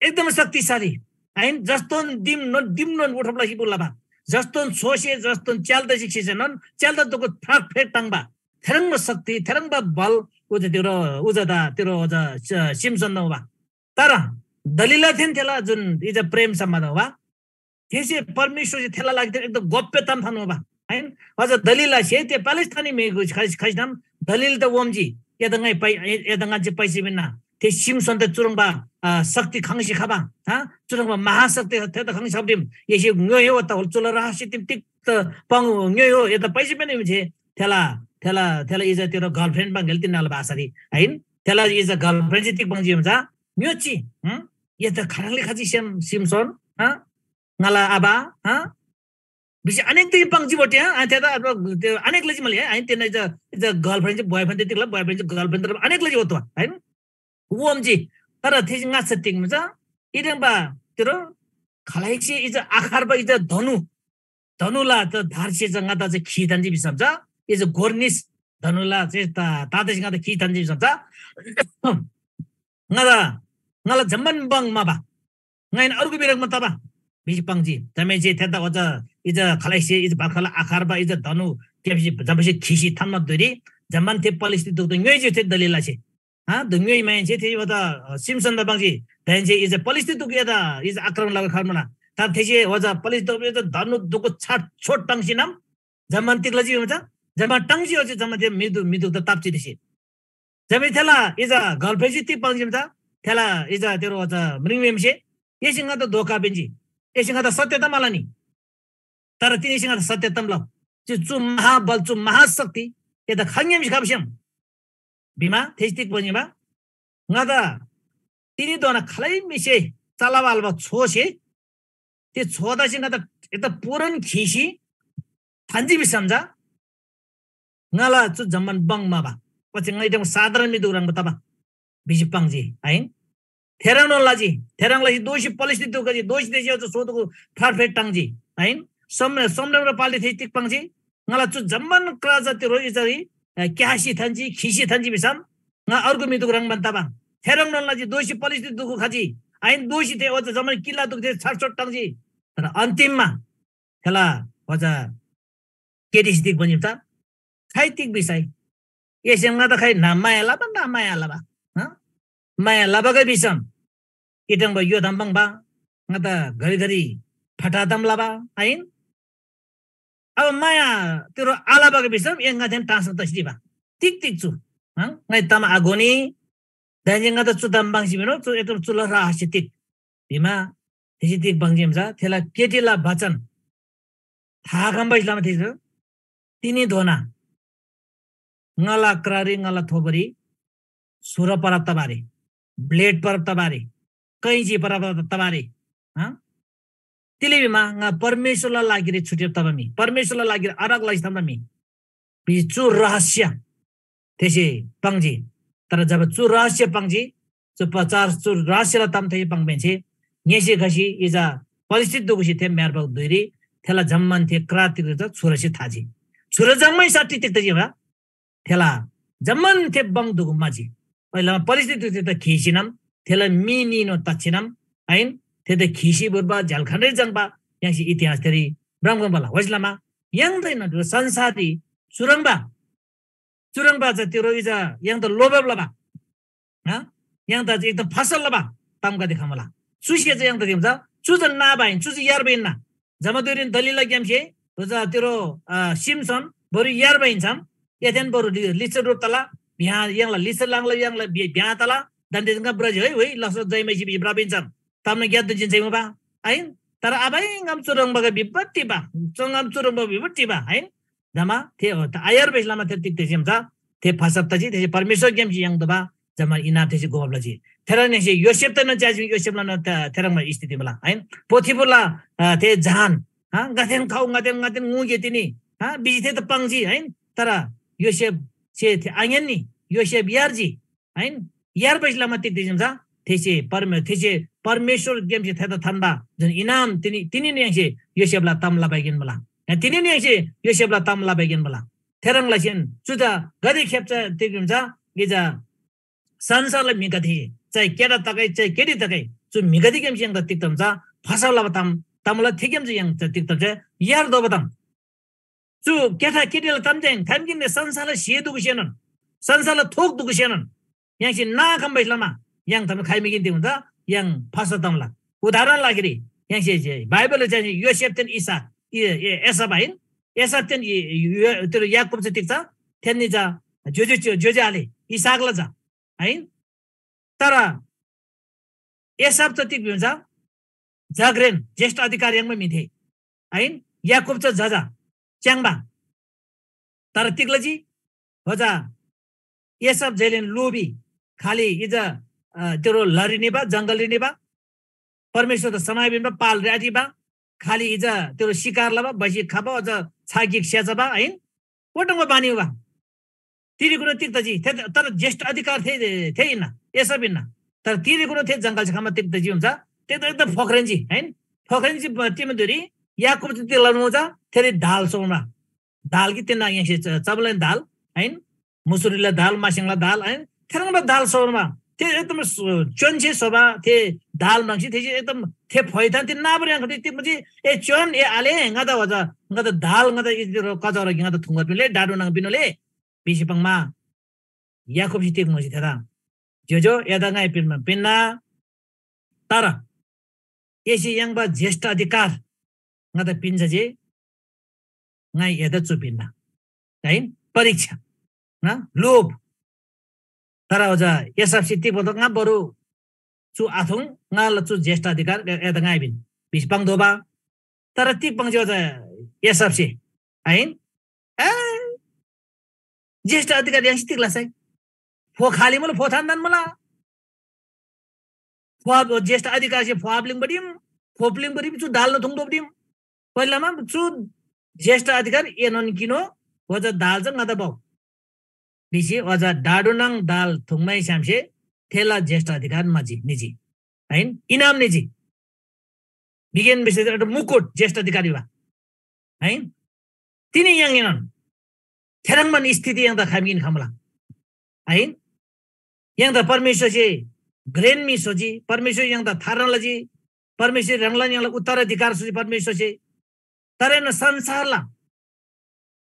एकदम शक्तिशाली, आइन? जस्तोन दिम नोन, दिम नोन उठब लसी बुल्‍लाबा। जस्तोन छोसे, जस्तोन च्याल्‍दा सिक्‍सेसे नोन, च्याल्‍दा दुगु फ्राक फ्रेक ताङ्बा। थेरङ्बा शक्ति, थेरङ्बा बल, उजा तिरो, उजा दा, तिरो, उजा स-, सिमसन नोबा। तर दलिला थेन थेला जुन इजा प्रेम सम्बन्ध होबा, थेसे परमेश्‍वरसे थेला लागि एकदम गोप्य ताम थान्‍होबा, हैन? अझ दलिलासे ते प्यालेस्‍टाइनी म्‍हि खस-, खसनम दलिल त वम्‍जी, एदा ङाइ पै-, ए-, एदा ङान्‍से पैसे मिन्‍ना। थे सिमसन त चुह्रङ्बा, आ, शक्ति खङ्सी खबा, हा? चुह्रङ्बा महाशक्ति थेदा खङ्सी खब्‍दिम। येसे ङ्‌योइहो त होल चुला रहस्य तिम तिक त पाङ ङ्‌योइहो, एदा पैसे पनि मिन्‍से थेला, थेला, थेला इजा तेरो girlfriend बा गेल तिन्‍नाला भाषारी, हैन? थेला इजा girlfriend चाहिँ तिक बङ्जी हुन्छ, ङ्‌योची, हँ? एदा खानले खजी सिम-, सिमसन, हा? ङाला आबा, हा? भिसी अनेक दिन पाङ्जी बटे, हा? अनि थेदा अब त्यो अनेक लजी मले, है? अनि तेन इजा, इजा girlfriend चाहिँ boyfriend तिकला, boyfriend चाहिँ girlfriend तर अनेक लजी होतो, हैन? वम्‍जी, तर थेसे ङाच्‍छा तिग्‍नु चा इदेङ्बा तिरो खालैसे इजा आखार्बा इजा धनु, धनुला त धारसे चा ङादा चाहिँ खी थान्‍जी भिसम चा, इजा गोर्निस धनुला चाहिँ ता-, तातैसे ङादा खी थान्‍जी भिसम चा, ङादा, ङाला जम्‍मान बङ मबा, ङाइन अर्गु बिरगमा तबा भिसी पाङ्जी। जमाहेन्‍से थेदा ओजा इजा खालैसे इजा भर्खरला आखार्बा इजा धनु क्‍याप्‍सी जमाहेन्‍से खीसी थान्‍बा धुइरी जम्‍मान थे पलिस्‍ती दुग्‍दा ङ्‌योइजी थे दलिलासे। हा, दुङ्‌योइ माहेन्‍से थे वता, अ, सिमसनदा पाङ्जी। दाहेन्‍से इजा पलिस्‍ती दुक एदा इजा आक्रमण लबर खर्मला। तर थेसे वजा पलिस्‍ती दुक एदा धनु दुक छाट छोट टाङ्सीनम जम्‍मान तिग लजी भिमा चा, जम्‍मान टाङ्सी ओच्‍छे जम्‍मान थे म्‍हिदु-, म्‍हिदुकदा ताप्‍जी थेसे। जमी थेला इजा girlfriend ची तिग पाङ्जी भिमा चा, थेला इजा तेरो वजा म्रिङम्‍हेमेसे, एसे ङादा धोका पिन्‍जी। एसे ङादा सत्‍यता मला नि। तर तिनीसे ङादा सत्‍यता लउ। चु, चु महाबल, चु महाशक्ति, एदा खङ्‌ग्‍यामसे खप्‍स्‍याम। भिमा, थेसे तिग पाङ्जी भिमा, ङादा तिनीधोना खालै म्‍हिसे चलाबाल्‍बा छोसे थे छोदासे ङादा एकदम पूरण खीसी थान्‍जी भिसम चा ङाला चु जम्‍मान बङ म्‍हाबा। ओच्‍छे ङाइ साधारण म्‍हिदुक ह्रङ्‌बा तबा भिसी पाङ्जी, आइन? थेह्रङ्नोन लजी, थेह्रङ् लसी दोःसी पलिस्‍ती दुख जी, दोःसी तेसे ओच्‍छे सोतुगु फारफेट टाङ्जी, आइन? सोम सोमरेमरा पाल्‍ती थे तिग पाङ्जी? ङाला चु जम्‍मान क्रा जाति रोइ जारी क्‍यासी थान्‍जी, खिसी थान्‍जी भिसम ङा अर्गु म्‍हिदुक ह्रङ्‌बान तबा। थेह्रङ्नोन लजी, दोःसी पलिस्‍ती दुख खजी, आइन? दोःसी थे ओच्‍छे जम्‍मान किल्‍ला दुख थे छाटछोट टाङ्जी। तर अन्तिममा थेला ओच्‍छे केटीसे तिग भनिम त? खाइ तिग भिसै? एसे ङादा खाइ ना माया लबा, ना माया लबा? हँ? माया लबागै भिसम इटङ्बा यो ताम बङ्बा, ङादा घरिघरि फटा ताम लबा, आइन? अब माया तिरो आलबागै भिसम ए ङादेन टाँसर तसी दिबा। तिग तिग चु? हँ? ङाइ ताम आघोनी, दाहेन्‍से ङादा चु ताम पाङ्सी भिनो, चु एकदम चुला रहस्य तिग भिमा, थेसे तिग पाङ्जी भिम चा, थेला केटीला बचन था खम्‍बासे लमा थेसे तिनीधोना ङाला क्रारी ङाला थोबोरी सुर परब तबारी, ब्लेड परब तबारी, कैँची परब तबारी, हँ? तिले भिमा ङा परमेश्‍वरला लागिरी छुट्‍याब तबा म्‍हि, परमेश्‍वरला लागिरी आराग लसी थान्‍बा म्‍हि। भिसी चु रहस्य थेसे पाङ्जी। तर जब चु रहस्य पाङ्जी, चु प्रचार, चु रहस्यला ताम थेसे पाङ्‌माहेन्‍से ङेसे खसी इजा पलिस्‍ती दुगुसे थे म्‍यार्बा धुइरी थेला जम्‍मान थे क्रा तिग्‍दा छुरसे थाजी। छुर जम्‍मै साठी तिग्‍दा जिबा थेला जम्‍मान थे बङ दुगु म्‍हाजी। ओइलामा पलिस्‍ती दुगुसे त खीसीनम थेला मी नीनो तच्छिनम, आइन? थे त खीसी बुर्बा झ्‍याल्‍खानरी जङ्बा य्‍हाङसे इतिहास थेरी भ्रमगम्‍बला। ओइलामा य्‍हाङदैन संसाररी चुरङ्बा चुह्रङ्बा चा तिरो इजा य्‍हाङदा लोभब लबा, हाँ? य्‍हाङदा एकदम फसल लबा तामगदे खम्‍ला। चुसे चा य्‍हाङदा दिम चा, चु चा नाबा हिन, चु चा यार्बा हिन्‍ना। जमाधुरीन दलिलला ग्‍यामसे, रोजा तिरो, अ, सिमसन, बरु यार्बा हिन्‍सम, एथेन बरु लि-, लिच्‍छा रोप तला, ब्‍याह, य्‍हाङला लिच्‍छा लाङला, य्‍हाङला ब्‍या-, ब्‍याह तला, दान्‍दे जङ्गा ब्रज है, है, लसो जयमैसी भिसी ब्रब हिन्‍सम। तामना ग्‍यात दुजिन चाहिँ मुबा, आइन? तर आबाइ ङाम चुह्रङ्बागा विपत्ति बा, चोङाम चुह्रङ्बा विपत्ति बा, आइन? जमा थे हो, त आयर बेसलामा थे तिग तेसिम चा, थे फसब तजी, थेसे परमेश्‍वर ग्‍यामसे य्‍हाङदोबा जम्‍मान इनाम थेसे गोब लजी। थेह्रङ् निसे योसेफ त न च्याजी, योसेफला न त-, थेह्रङ्बा स्थिति मुला, आइन? पोथिफरला, अ, थे जहान, हा, गाथेन खाउ, गाथेन, गाथेन ङुगे तिनी, हा, बिजी थे त पाङ्जी, आइन? तर योसेफ से थे आङ्‌यान्‍नी, योसेफ यार्जी, आइन? यार्बैसे लमा तिग दिजिम चा, थेसे परमे-, थेसे परमेश्‍वर ग्‍यामसे थेदा थान्‍बा जुन इनाम तिनी, तिनी न्‍याङसे योसेफला ताम लबाइगेन मुला। या तिनी न्‍याङसे योसेफला ताम लबाइगेन मुला। थेह्रङ् लसीन चु चा गाते खेप चा तिग दिम चा, गे चा संसारला म्‍हिगदे, चाहे केटा तगै, चाहे केटी तगै, चु म्‍हिगदेग्‍यामसे य्‍हाङदा तिग ताम चा, फसब लबा ताम, तामला थेग्‍याम चा य्‍हाङ चा तिग ताम चा, यार दोबा ताम। चु केटा केटीला ताम चाहिँ खाइमकिन संसारला स्‍हे दुगुसेनोन, संसारला थोक दुगुसेनोन, य्‍हाङसे ना खम्‍बैसे लमा य्‍हाङ ताम खाइमकिन तिग हुन्छ, य्‍हाङ फसब तामला। उदाहरण लागिरी य्‍हाङसे जे बाइबलले चाहिँ योसेफतेन इसाक, ए, ए, एसाव आहिन? एसावतेन इ-, यो, त्यो याकूब चाहिँ तिग छ? थेन्‍नी चा ज्‍योज्‍यो, ज्‍यो-, ज्‍योज्‍यो आले इसाकला झा, आहिन? तर एसाव त तिग भिन्छ? जग्रेन, ज्‍येष्ठ अधिकार याङ्बा म्‍हि थे। आहिन? याकूब च जजा, च्‍याङ्बा। तर तिग लजी? होजा एसाव झैलेन लोभी, खालि इजा, अ, तेरो लरी निबा, जंगलरी निबा, परमेश्‍वरदा समाय पिन्‍बा, पाल राटिबा, खालि इजा तेरो शिकार लबा, बसी खबा, अझ छागिक स्‍याचबा, आहिन? ओटङ्बा बानी उबा। तिरीकुनु तिग तजी, थे, तर ज्‍येष्ठ अधिकार थे, थे हिन्‍ना, एसाव हिन्‍ना। तर तिरीकुनु थे जंगल से खमा तिग तजी हुन्छ, ते त एकदम फोक्रेन्‍जी, हैन? फोक्रेन्‍जी ब-, तिम धुरी याकूब चाहिँ तिग लनु हुन्छ, थेरी दाल सोमा। दाल कि तेन्‍ना य्‍हाङसे च-, चबलेन दाल, हैन? मुसुरीला दाल, मास्‍याङला दाल, हैन? थेह्रङ्बा दाल सोमा। थे एकदम स-, च्‍योन्‍से सोबा, थे दाल म्राङ्सी थेसे एकदम थे फोइथान थे नाबर याङ्खटी तिग मुजी, ए च्‍योन, ए आले, ङादा वजा, ङादा दाल, ङादा इजरो कजरो ङादा थुङ्गर पिनले, डाडो नाङ पिनले, भिसी पाङ्‌मा, याकूबसे तिग म्‍हसी थेदा, ज्‍योज्‍यो, एदा ङाइ पिन्‍बा पिन्‍ना, तर एसे याङ्बा ज्‍येष्ठ अधिकार ङादा पिन्‍जा जे ङाइ एदा चु पिन्‍ना। है? परीक्षा, ना? लोभ। तर अझ एसावसे तिग भन्छ, ङा बरु चु आथुङ, ङाला चु ज्‍येष्ठ अधिकार ए-, एदा ङाइ पिन, भिसी पाङ्तोःबा। तर तिग पाङ्जी अझ एसावसे, आहिन? ए, ज्‍येष्ठ अधिकार याङ्सी तिग लसै? फो खाली मुला, फो थान्‍दान मुला। फो ज्‍येष्ठ अधिकारसे फो आब्‍लिङ बडिम, खोप्लिङपट्टि चु दाल न थुङ्तोःबा दिम। पहिलामा चु ज्येष्ठ अधिकार एनोन किनो, ओजा दाल चा ङादा बउ। भिसी ओजा डाडुनाङ दाल थुङ्मैछ्‌यामसे थेला ज्येष्ठ अधिकार मजी, निजी। आइन? इनाम निजी। बिगेन विशेष मुकुट ज्येष्ठ अधिकारी बा। आइन? तिनी य्‍हाङ एनोन थेह्रङ्बान स्थिति य्‍हाङदा खाइमगिन खम्‍ला। आइन? य्‍हाङदा परमेश्‍वरसे घ्रेन म्‍हि स्‍होजी, परमेश्‍वर य्‍हाङदा थार्ना लजी, परमेश्‍वर ह्राङलान य्‍हाङला उत्तराधिकार स्‍होजी परमेश्‍वरसे। तर एन संसारला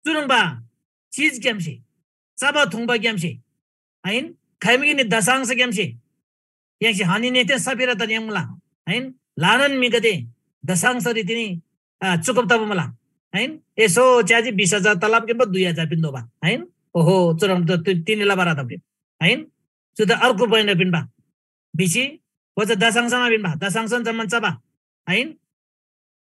चुह्रङ्बा चिजग्‍यामसे, चबा थुङ्बाग्‍यामसे, आइन? खाइमगिनी दशांशग्‍यामसे य्‍हाङसे हनी नेते सफिरा तन याङ्मुला, आइन? ल्‍हानान म्‍हिगदे दशांशरी तिनी, आ, चुकप तबा मुला, आइन? यसो च्याजी बिस हजार तलब किनबा दुई हजार पिन्दोबा, आइन? ओहो, चुह्रङ् त तु-, तिनी लबा रदम, आइन? चु त अर्को बहिना पिन्‍बा भिसी, ओजा दशांशमा पिन्‍बा, दशांशन जम्‍मान चबा, आइन?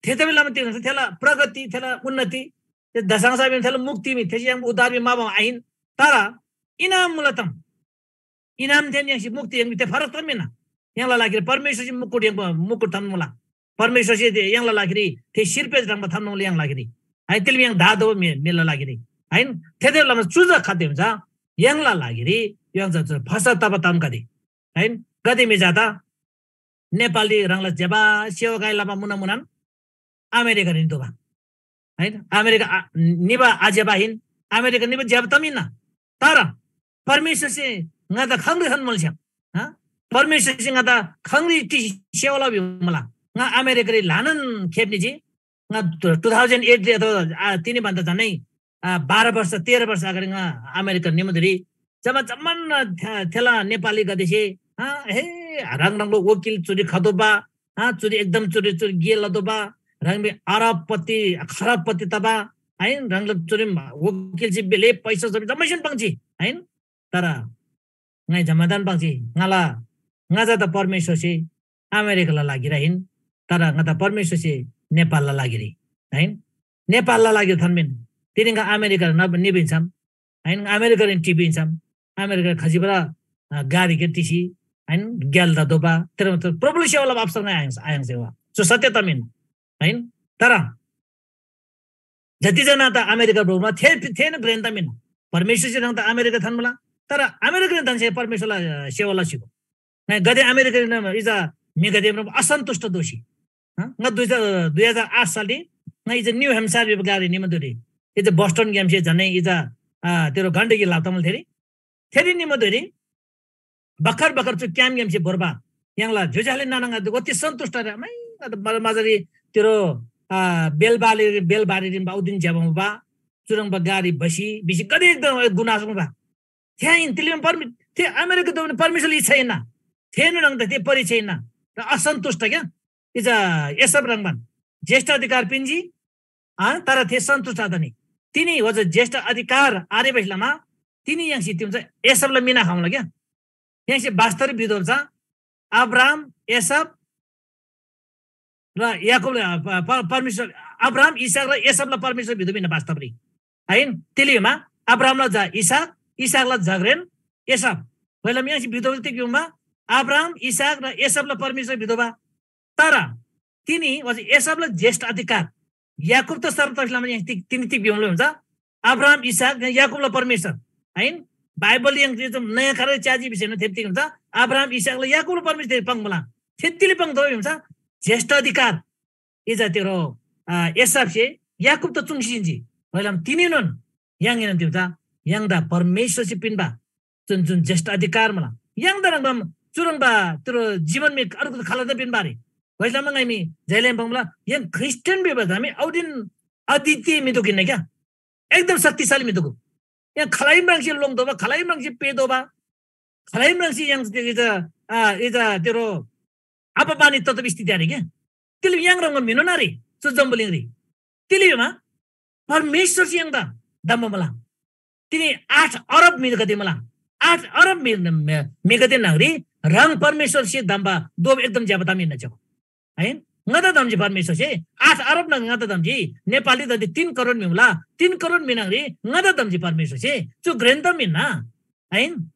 थेतबे लमा तिनी थेला प्रगति, थेला उन्नति, ते दशांश पिन थेला मुक्ति मी, थेसे य्‍हाङ उद्धार मी माबा आइन। तर इनाम मुला तम, इनाम थेन य्‍हाङसे मुक्ति य्‍हाङ ते फरक तम मिना। य्‍हाङला लागिरी परमेश्‍वरसे मुकुट य्‍हाङ मुकुट थान मुला। परमेश्‍वरसे ते य्‍हाङला लागिरी थे सिरपेच ह्रङ्‌बा थान मुला य्‍हाङ लागिरी। आइ तिल य्‍हाङ धा दो मे-, मेला लागिरी। आइन? थेतबे लमा चुजा खाते हुन्छ, य्‍हाङला लागिरी य्‍हाङ चा फसा तबा ताम कदे। आइन? गदे मी जाता नेपालरी ह्राङला ज्‍यबा सेवा गाई लबा मुना मुनान अमेरिका नितोःबा। है, अमेरिका आ-, निबा आज्‍यबा हिन, अमेरिका निबा ज्‍यबा तम हिन्‍ना। तर परमेश्‍वरसे ङादा खङ्री खन मल्‍स्‍याम, हा? परमेश्‍वरसे ङादा खङ्री टिसी सेवा लबा भिबा मला। ङा अमेरिकारी ल्‍हानान खेप निजी। ङा two thousand eight रे अथवा, आ, तिनी भन्दा झनै, आ, बाह्र वर्ष, तेह्र वर्ष अगाडि ङा अमेरिका निमन्त्री जम्मा जम्मान थे-, थेला नेपालीगदेसे, आ, हे, ह्राङ ह्राङलो वकिल चुरी खतोःबा, आ, चुरी एकदम चुरी चुरी गे लतोःबा, ह्राङ बे अरबपति, खरबपति तबा, आइन? ह्राङलो चुरी वकिल ची बेले पैसा जम्मा जम्मैसन पाङ्जी, आइन? तर ङाइ जम्‍मादान पाङ्जी, ङाला, ङा जादा परमेश्‍वरसे अमेरिकाला लागिरी आहिन, तर ङादा परमेश्‍वरसे नेपालला लागिरी, आइन? नेपालला लागिरी थान्‍मिन। तिनी ङा अमेरिका न निबिन्‍छाम, आइन? अमेरिकारीन टिपिन्‍छाम, अमेरिका खजिबरा, अ, गाडी के टिसी, आइन? ग्याल दा दोबा, तेरा मतलब प्रभुले सेवा लबा अवसर ङाइ आयंस, आयंस सेवा। सो सत्य तमिन, आइन? तर जति जना त अमेरिका ब्रोमा थे, थे न ग्रेन तमिन। परमेश्‍वरसे ह्राङ त अमेरिका थान्‍मुला, तर अमेरिकारीन थान्‍से परमेश्‍वरला, अ, सेवा लसीगो। ङाइ गदे अमेरिकारीन इजा म्‍हिगदे असन्तुष्ट दोसी। हँ? ङा दुई हजार, दुई हजार आठ सालरी ङा इजा न्यू ह्याम्पसायर भिबा ग्‍लारी निमा दोरी। इजा बोस्टन ग्‍यामसे झनै इजा, आ, तेरो गण्डकी लाब तमल थेरी। थेरी निमा दोरी बखर बखर चु क्याम ग्‍यामसे भोर्बा य्‍हाङला ज्‍योज्‍याले नाना ङा ओति सन्तुष्ट रे। मै ङा त मजा-, मजारी तेरो, आ, बेलबारी, बेलबारी रिन बाउदिन ज्‍याबा मुबा, चुरङ्बा ग्‍लारी बसी, बिसी गदे एकदम गुनासो मुबा। थे आहिन, तिले परमे-, थे अमेरिका दोन परमेश्‍वरला इच्छा हिन्‍ना। थेनु ह्रङ् त थे परिचय हिन्‍ना। र असन्तुष्ट क्या? इजा एसब ह्रङ्‌बान ज्येष्ठ अधिकार पिन्‍जी, आ, तर थे सन्तुष्ट आतनी। तिनी वजा ज्येष्ठ अधिकार आरेबैस लमा तिनी य्‍हाङसे तिम चा एसबला मिना खम्‍ला क्या? य्‍हाङसे बास्‍तर बिदोल चा अब्राम, एसब, र याकूबला, अ, प-, प-, परमेश्‍वर, अब्राम, इसहाक र एसावला परमेश्‍वर भिदो मिन वास्तवरी। आहिन? तिलिमा अब्रामला झा इसहाक, इसहाकला झा घ्रेन एसाव। पहिला म्‍याङ्सी भिदो तिग युमा अब्राम, इसहाक र एसावला परमेश्‍वर भिदोबा। तर तिनी, ओच्‍छे एसावला ज्‍येष्ठ अधिकार, याकूब त सर्वतर्फी लमा तिनी तिग भिमुला हुन्छ? अब्राम, इसहाक, याकूबला परमेश्‍वर। आहिन? बाइबल य्‍हाङ जे नयाँ खरे च्याजी भिसेन थेप्‍ती हुन्छ? अब्राम, इसहाकला याकूबला परमेश्‍वर पाङ्मुला। थेत्‍तीले पाङ्दो हुन्छ? ज्‍येष्ठ अधिकार। इजा तेरो, आ, एसावसे याकूब त चुङ्सी जिन्‍जी। होइलम तिनीनोन य्‍हाङएनोन तिग्‍दा य्‍हाङदा परमेश्‍वरसे पिन्‍बा जुन जुन ज्‍येष्ठ अधिकार मुला। य्‍हाङदा ह्रङ्‌बाम चुह्रङ्बा तेरो जीवन मी अर्को खालदा पिन्‍बा रे। होइलम ङाइ मी जैलेम बङ्बला य्‍हाङ ख्रीष्‍टियन भिबा जामी औदिन अद्वितीय म्‍हिदो किन्‍ना क्या? एकदम शक्तिशाली म्‍हिदो। य्‍हाङ खलाइ म्राङ्सी लोङ्‌तोःबा, खलाइ म्राङ्सी पेतोःबा, खलाइ म्राङ्सी य्‍हाङ इजा, आ, इजा तेरो अपमानित तत्व स्थिति आरे क्या? तिले य्‍हाङ ह्रङ्‌बा म्‍हिनोन आरे, चु जम्‍बुलिङरी। तिले भिमा परमेश्‍वरसे य्‍हाङदा धम्‍बा मुला। तिनी आठ अरब म्‍हिगदे मुला। आठ अरब म्‍हि, म्‍हि, म्‍हिगदे न्‍हङरी ह्राङ परमेश्‍वरसे धम्‍बा दोब एकदम ज्‍यबा ताम हिन्‍ना च्‍यागो। आहिन? ङादा धम्‍जी परमेश्‍वरसे, आठ अरब न्‍हङ ङादा धम्‍जी, नेपाली धम्‍जी तीन करोड म्‍हि मुला, तीन करोड म्‍हि न्‍हङरी ङादा धम्‍जी परमेश्‍वरसे, चु घ्रेन ताम हिन्‍ना। आहिन?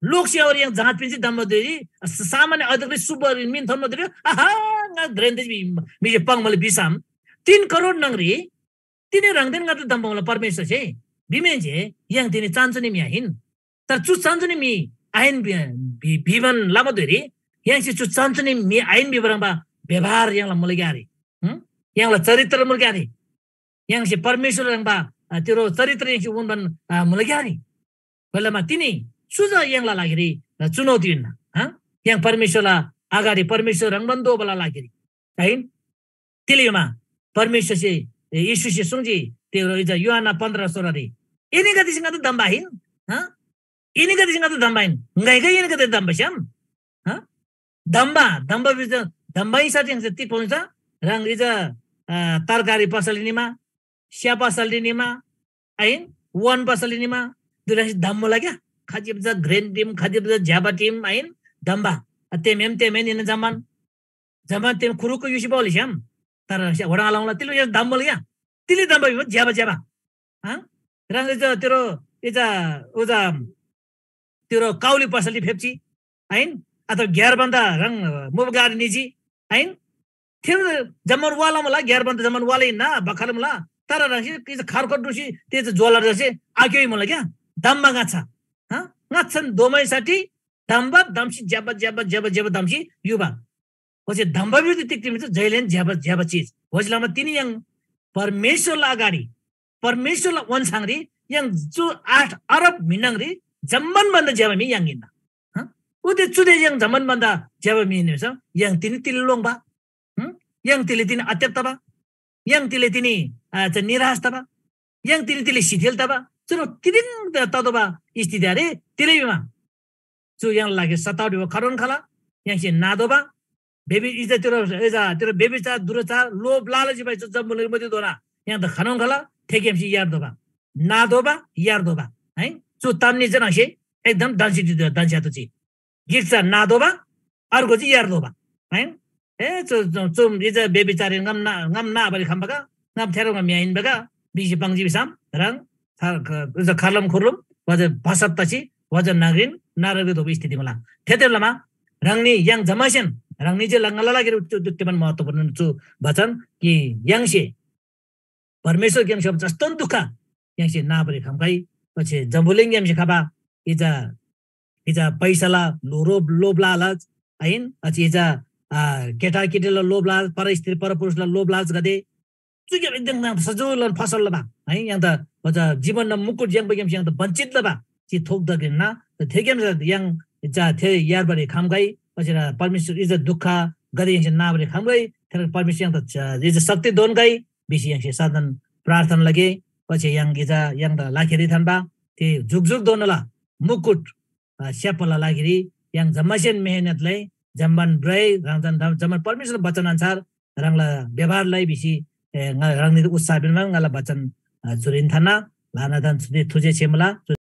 लोकसे और य्‍हाङ जाँच पिन्‍सी धम्‍बा धुइरी, सामान्य अधिकारी सुब्बा मिन थम्‍बा धुइरी, आहा, ङा ग्रेन्देज म्‍हिसे पाङ्‌मले भिसम, तीन करोड न्‍हङरी तिनी ह्राङदेन ङादा धम्‍बा मुला परमेश्‍वरसे भिमेन्‍से य्‍हाङ तिनी चान्‍चुनी म्‍हि आहिन। तर चु चान्‍चुनी म्‍हि आहिन भि-, भि-, भिबान लबा धुइरी य्‍हाङसे चु चान्‍चुनी म्‍हि आहिन भिबा ह्रङ्‌बा व्यवहार य्‍हाङला मुला ग्‍यारे। हँ? य्‍हाङला चरित्र मुला ग्‍यारे। य्‍हाङसे परमेश्‍वर ह्रङ्‌बा, अ, तिरो चरित्र य्‍हाङसे उन्‍बान, अ, मुला ग्‍यारे। बल्‍लामा तिनी चु चा य्‍हाङला लागिरी, अ, चुनौती हिन्‍ना। हँ? य्‍हाङ परमेश्‍वरला अगाडि परमेश्‍वर ह्रङ्‌बान दोबाला लागिरी। आहिन? तिले भिमा परमेश्‍वरसे, ए, येशूसे सुङ्जी, त्यो इजा यूहन्‍ना पन्ध्र सोह्ररी, "एनीगदेसे ङादा धम्‍बा आहिन? हँ? एनीगदेसे ङादा धम्‍बा आहिन? ङाइ गा एनीगदे धम्‍बा स्‍याम? हँ? धम्‍बा, धम्‍बा भित्र, धम्‍बा यिसा चाहिँ तिग पाउँछ? ह्राङ इजा, अ, तरकारी पसलरी निमा, स्‍या पसलरी निमा, आहिन? वन पसलरी निमा, दुरासी धम्‍बा मुला क्या? खजिब जा ग्रेन टिम, खजिब जा ज्‍याबा टिम, आहिन? धम्‍बा। अ, तेमेम, तेमेन इना जम्‍मान।" जम्‍मान तेम खुरुक्‍क युसी बाउली स्‍याम। तर स्‍या होडा आलाउँला तिलो या दाम्‍बल या। तिली दाम्‍बा भिबा ज्‍याबा ज्‍याबा। हाँ? रङ इजा तिरो इजा उजा तिरो काउली पसली फेप्‍ची। आइन? अथवा ग्‍यार भन्दा रङ मुबगार निजी। आइन? थिर जम्‍मान वाला मला ग्‍यार भन्दा जम्‍मान वाला इन्‍ना बखर मला। तर रङसी इजा खारखोट डुसी ते ज्‍वाला जसे आक्‍योइ मला क्या? दाम्‍बा ङाच्छा। हाँ? ङाच्छन दोमैसाठी दाम्‍बा दाम्‍सी ज्‍याबा ज्‍याबा ज्‍याबा ज्‍याबा दाम्‍सी युबा। ओच्‍छे धम्‍बा भित्र तिग तिमी चाहिँ जैलेन ज्‍यबा ज्‍यबा चिज। ओच्‍छे लमा तिनी य्‍हाङ परमेश्‍वरला अगाडि, परमेश्‍वरला ओन्‍छाङरी य्‍हाङ चु आठ अरब म्‍हि न्‍हङरी जम्‍मान भन्‍दा ज्‍यबा म्‍हि य्‍हाङ हिन्‍ना। हँ? उदे चुदे य्‍हाङ जम्‍मान भन्‍दा ज्‍यबा म्‍हि हिन्‍ना भिसम य्‍हाङ तिनी तिली लोङ्‌बा? हँ? य्‍हाङ तिली तिनी अत्‍यक तबा? य्‍हाङ तिले तिनी, आ, चा निराश तबा? य्‍हाङ तिले तिले शिथिल तबा? चुरो तिदिङ त-, ततोबा स्थिति अरे तिले भिमा। चु य्‍हाङ लागे सताउ भिबा खरोन खला, य्‍हाङसे नादोबा, बेबी इजा तिरो, इजा तिरो बेबी चा, दुरो चा, लोभ लालच भाइ चु जम्बुल मति दोना, य्‍हाङ त खनोन खला, थेकेमसी यार दोबा, नादोबा, यार दोबा, है? चु ताम नि जनासे एकदम दान्सी दि-, दान्सी आतुची। गिक चा नादोबा, अर्को चाहिँ यार दोबा। है? ए, चु, चु, चु, इजा बेबी चारे ङम ना, ङम ना बरी खम्बा का, ङम थेरो ङम याइन बगा, बिसी पंजी बिसाम, रङ, खा-, ख-, इजा खर्लम खुर्लुम, वजा भसत तसी, वजा नागरिन, नारगरी दोबा स्थिति मला। थेतेर लमा, रङनी य्‍हाङ जमासेन, रङनी जे लंगला लागिर चु दुत्तेपन महत्त्वपूर्ण चु वचन कि य्‍हाङसे परमेश्‍वरग्‍याम स्‍योबा जस्‍तोन दुख य्‍हाङसे नाबारी खम्‍खै। ओच्‍छे जम्‍बुलिङग्‍यामसे खबा इजा, इजा पैसाला लो-, लोभ, लोभ लालच, आहिन? ओच्‍छे इजा, आ, केटाकेटीला लोभ लालच, परस्त्री परपुरुषला लोभ लालचगदे, चुग्‍याम एकदम सजिलो फसल लबा, है? य्‍हाङदा ओच्‍छे जीवनना मुकुट याङ्बाग्‍यामसे य्‍हाङदा वञ्‍चित लबा, चि थोक दगिन्‍ना, थेग्‍याम य्‍हाङ इजा थे यार्बारी खम्‍खै, ओच्‍छे परमेश्‍वर इजा दुःख गदे य्‍हाङसे नाबारी खम्‍खै, थेह्रङ् परमेश्‍वर य्‍हाङदा इजा शक्ति दोन्‍खै, भिसी य्‍हाङसे सदन प्रार्थना लगे। ओच्‍छे य्‍हाङ इजा य्‍हाङदा लाखेरी थान्‍बा थे जुकजुकधोनाला मुकुट, अ, स्‍याप्‍बाला लागिरी य्‍हाङ जम्‍मासेन मेहनत लइ, जम्‍मान भ्रइ, ह्राङ जन-, जम्‍मान परमेश्‍वरला वचन अन्‍छार ह्राङला व्यवहार लइ भिसी, ए, ङा ह्राङनीदा उत्साह पिन्‍बान ङाला वचन, अ, चुरीन थान्‍ना। ल्‍हानादान थुजे, थुजे छेमला।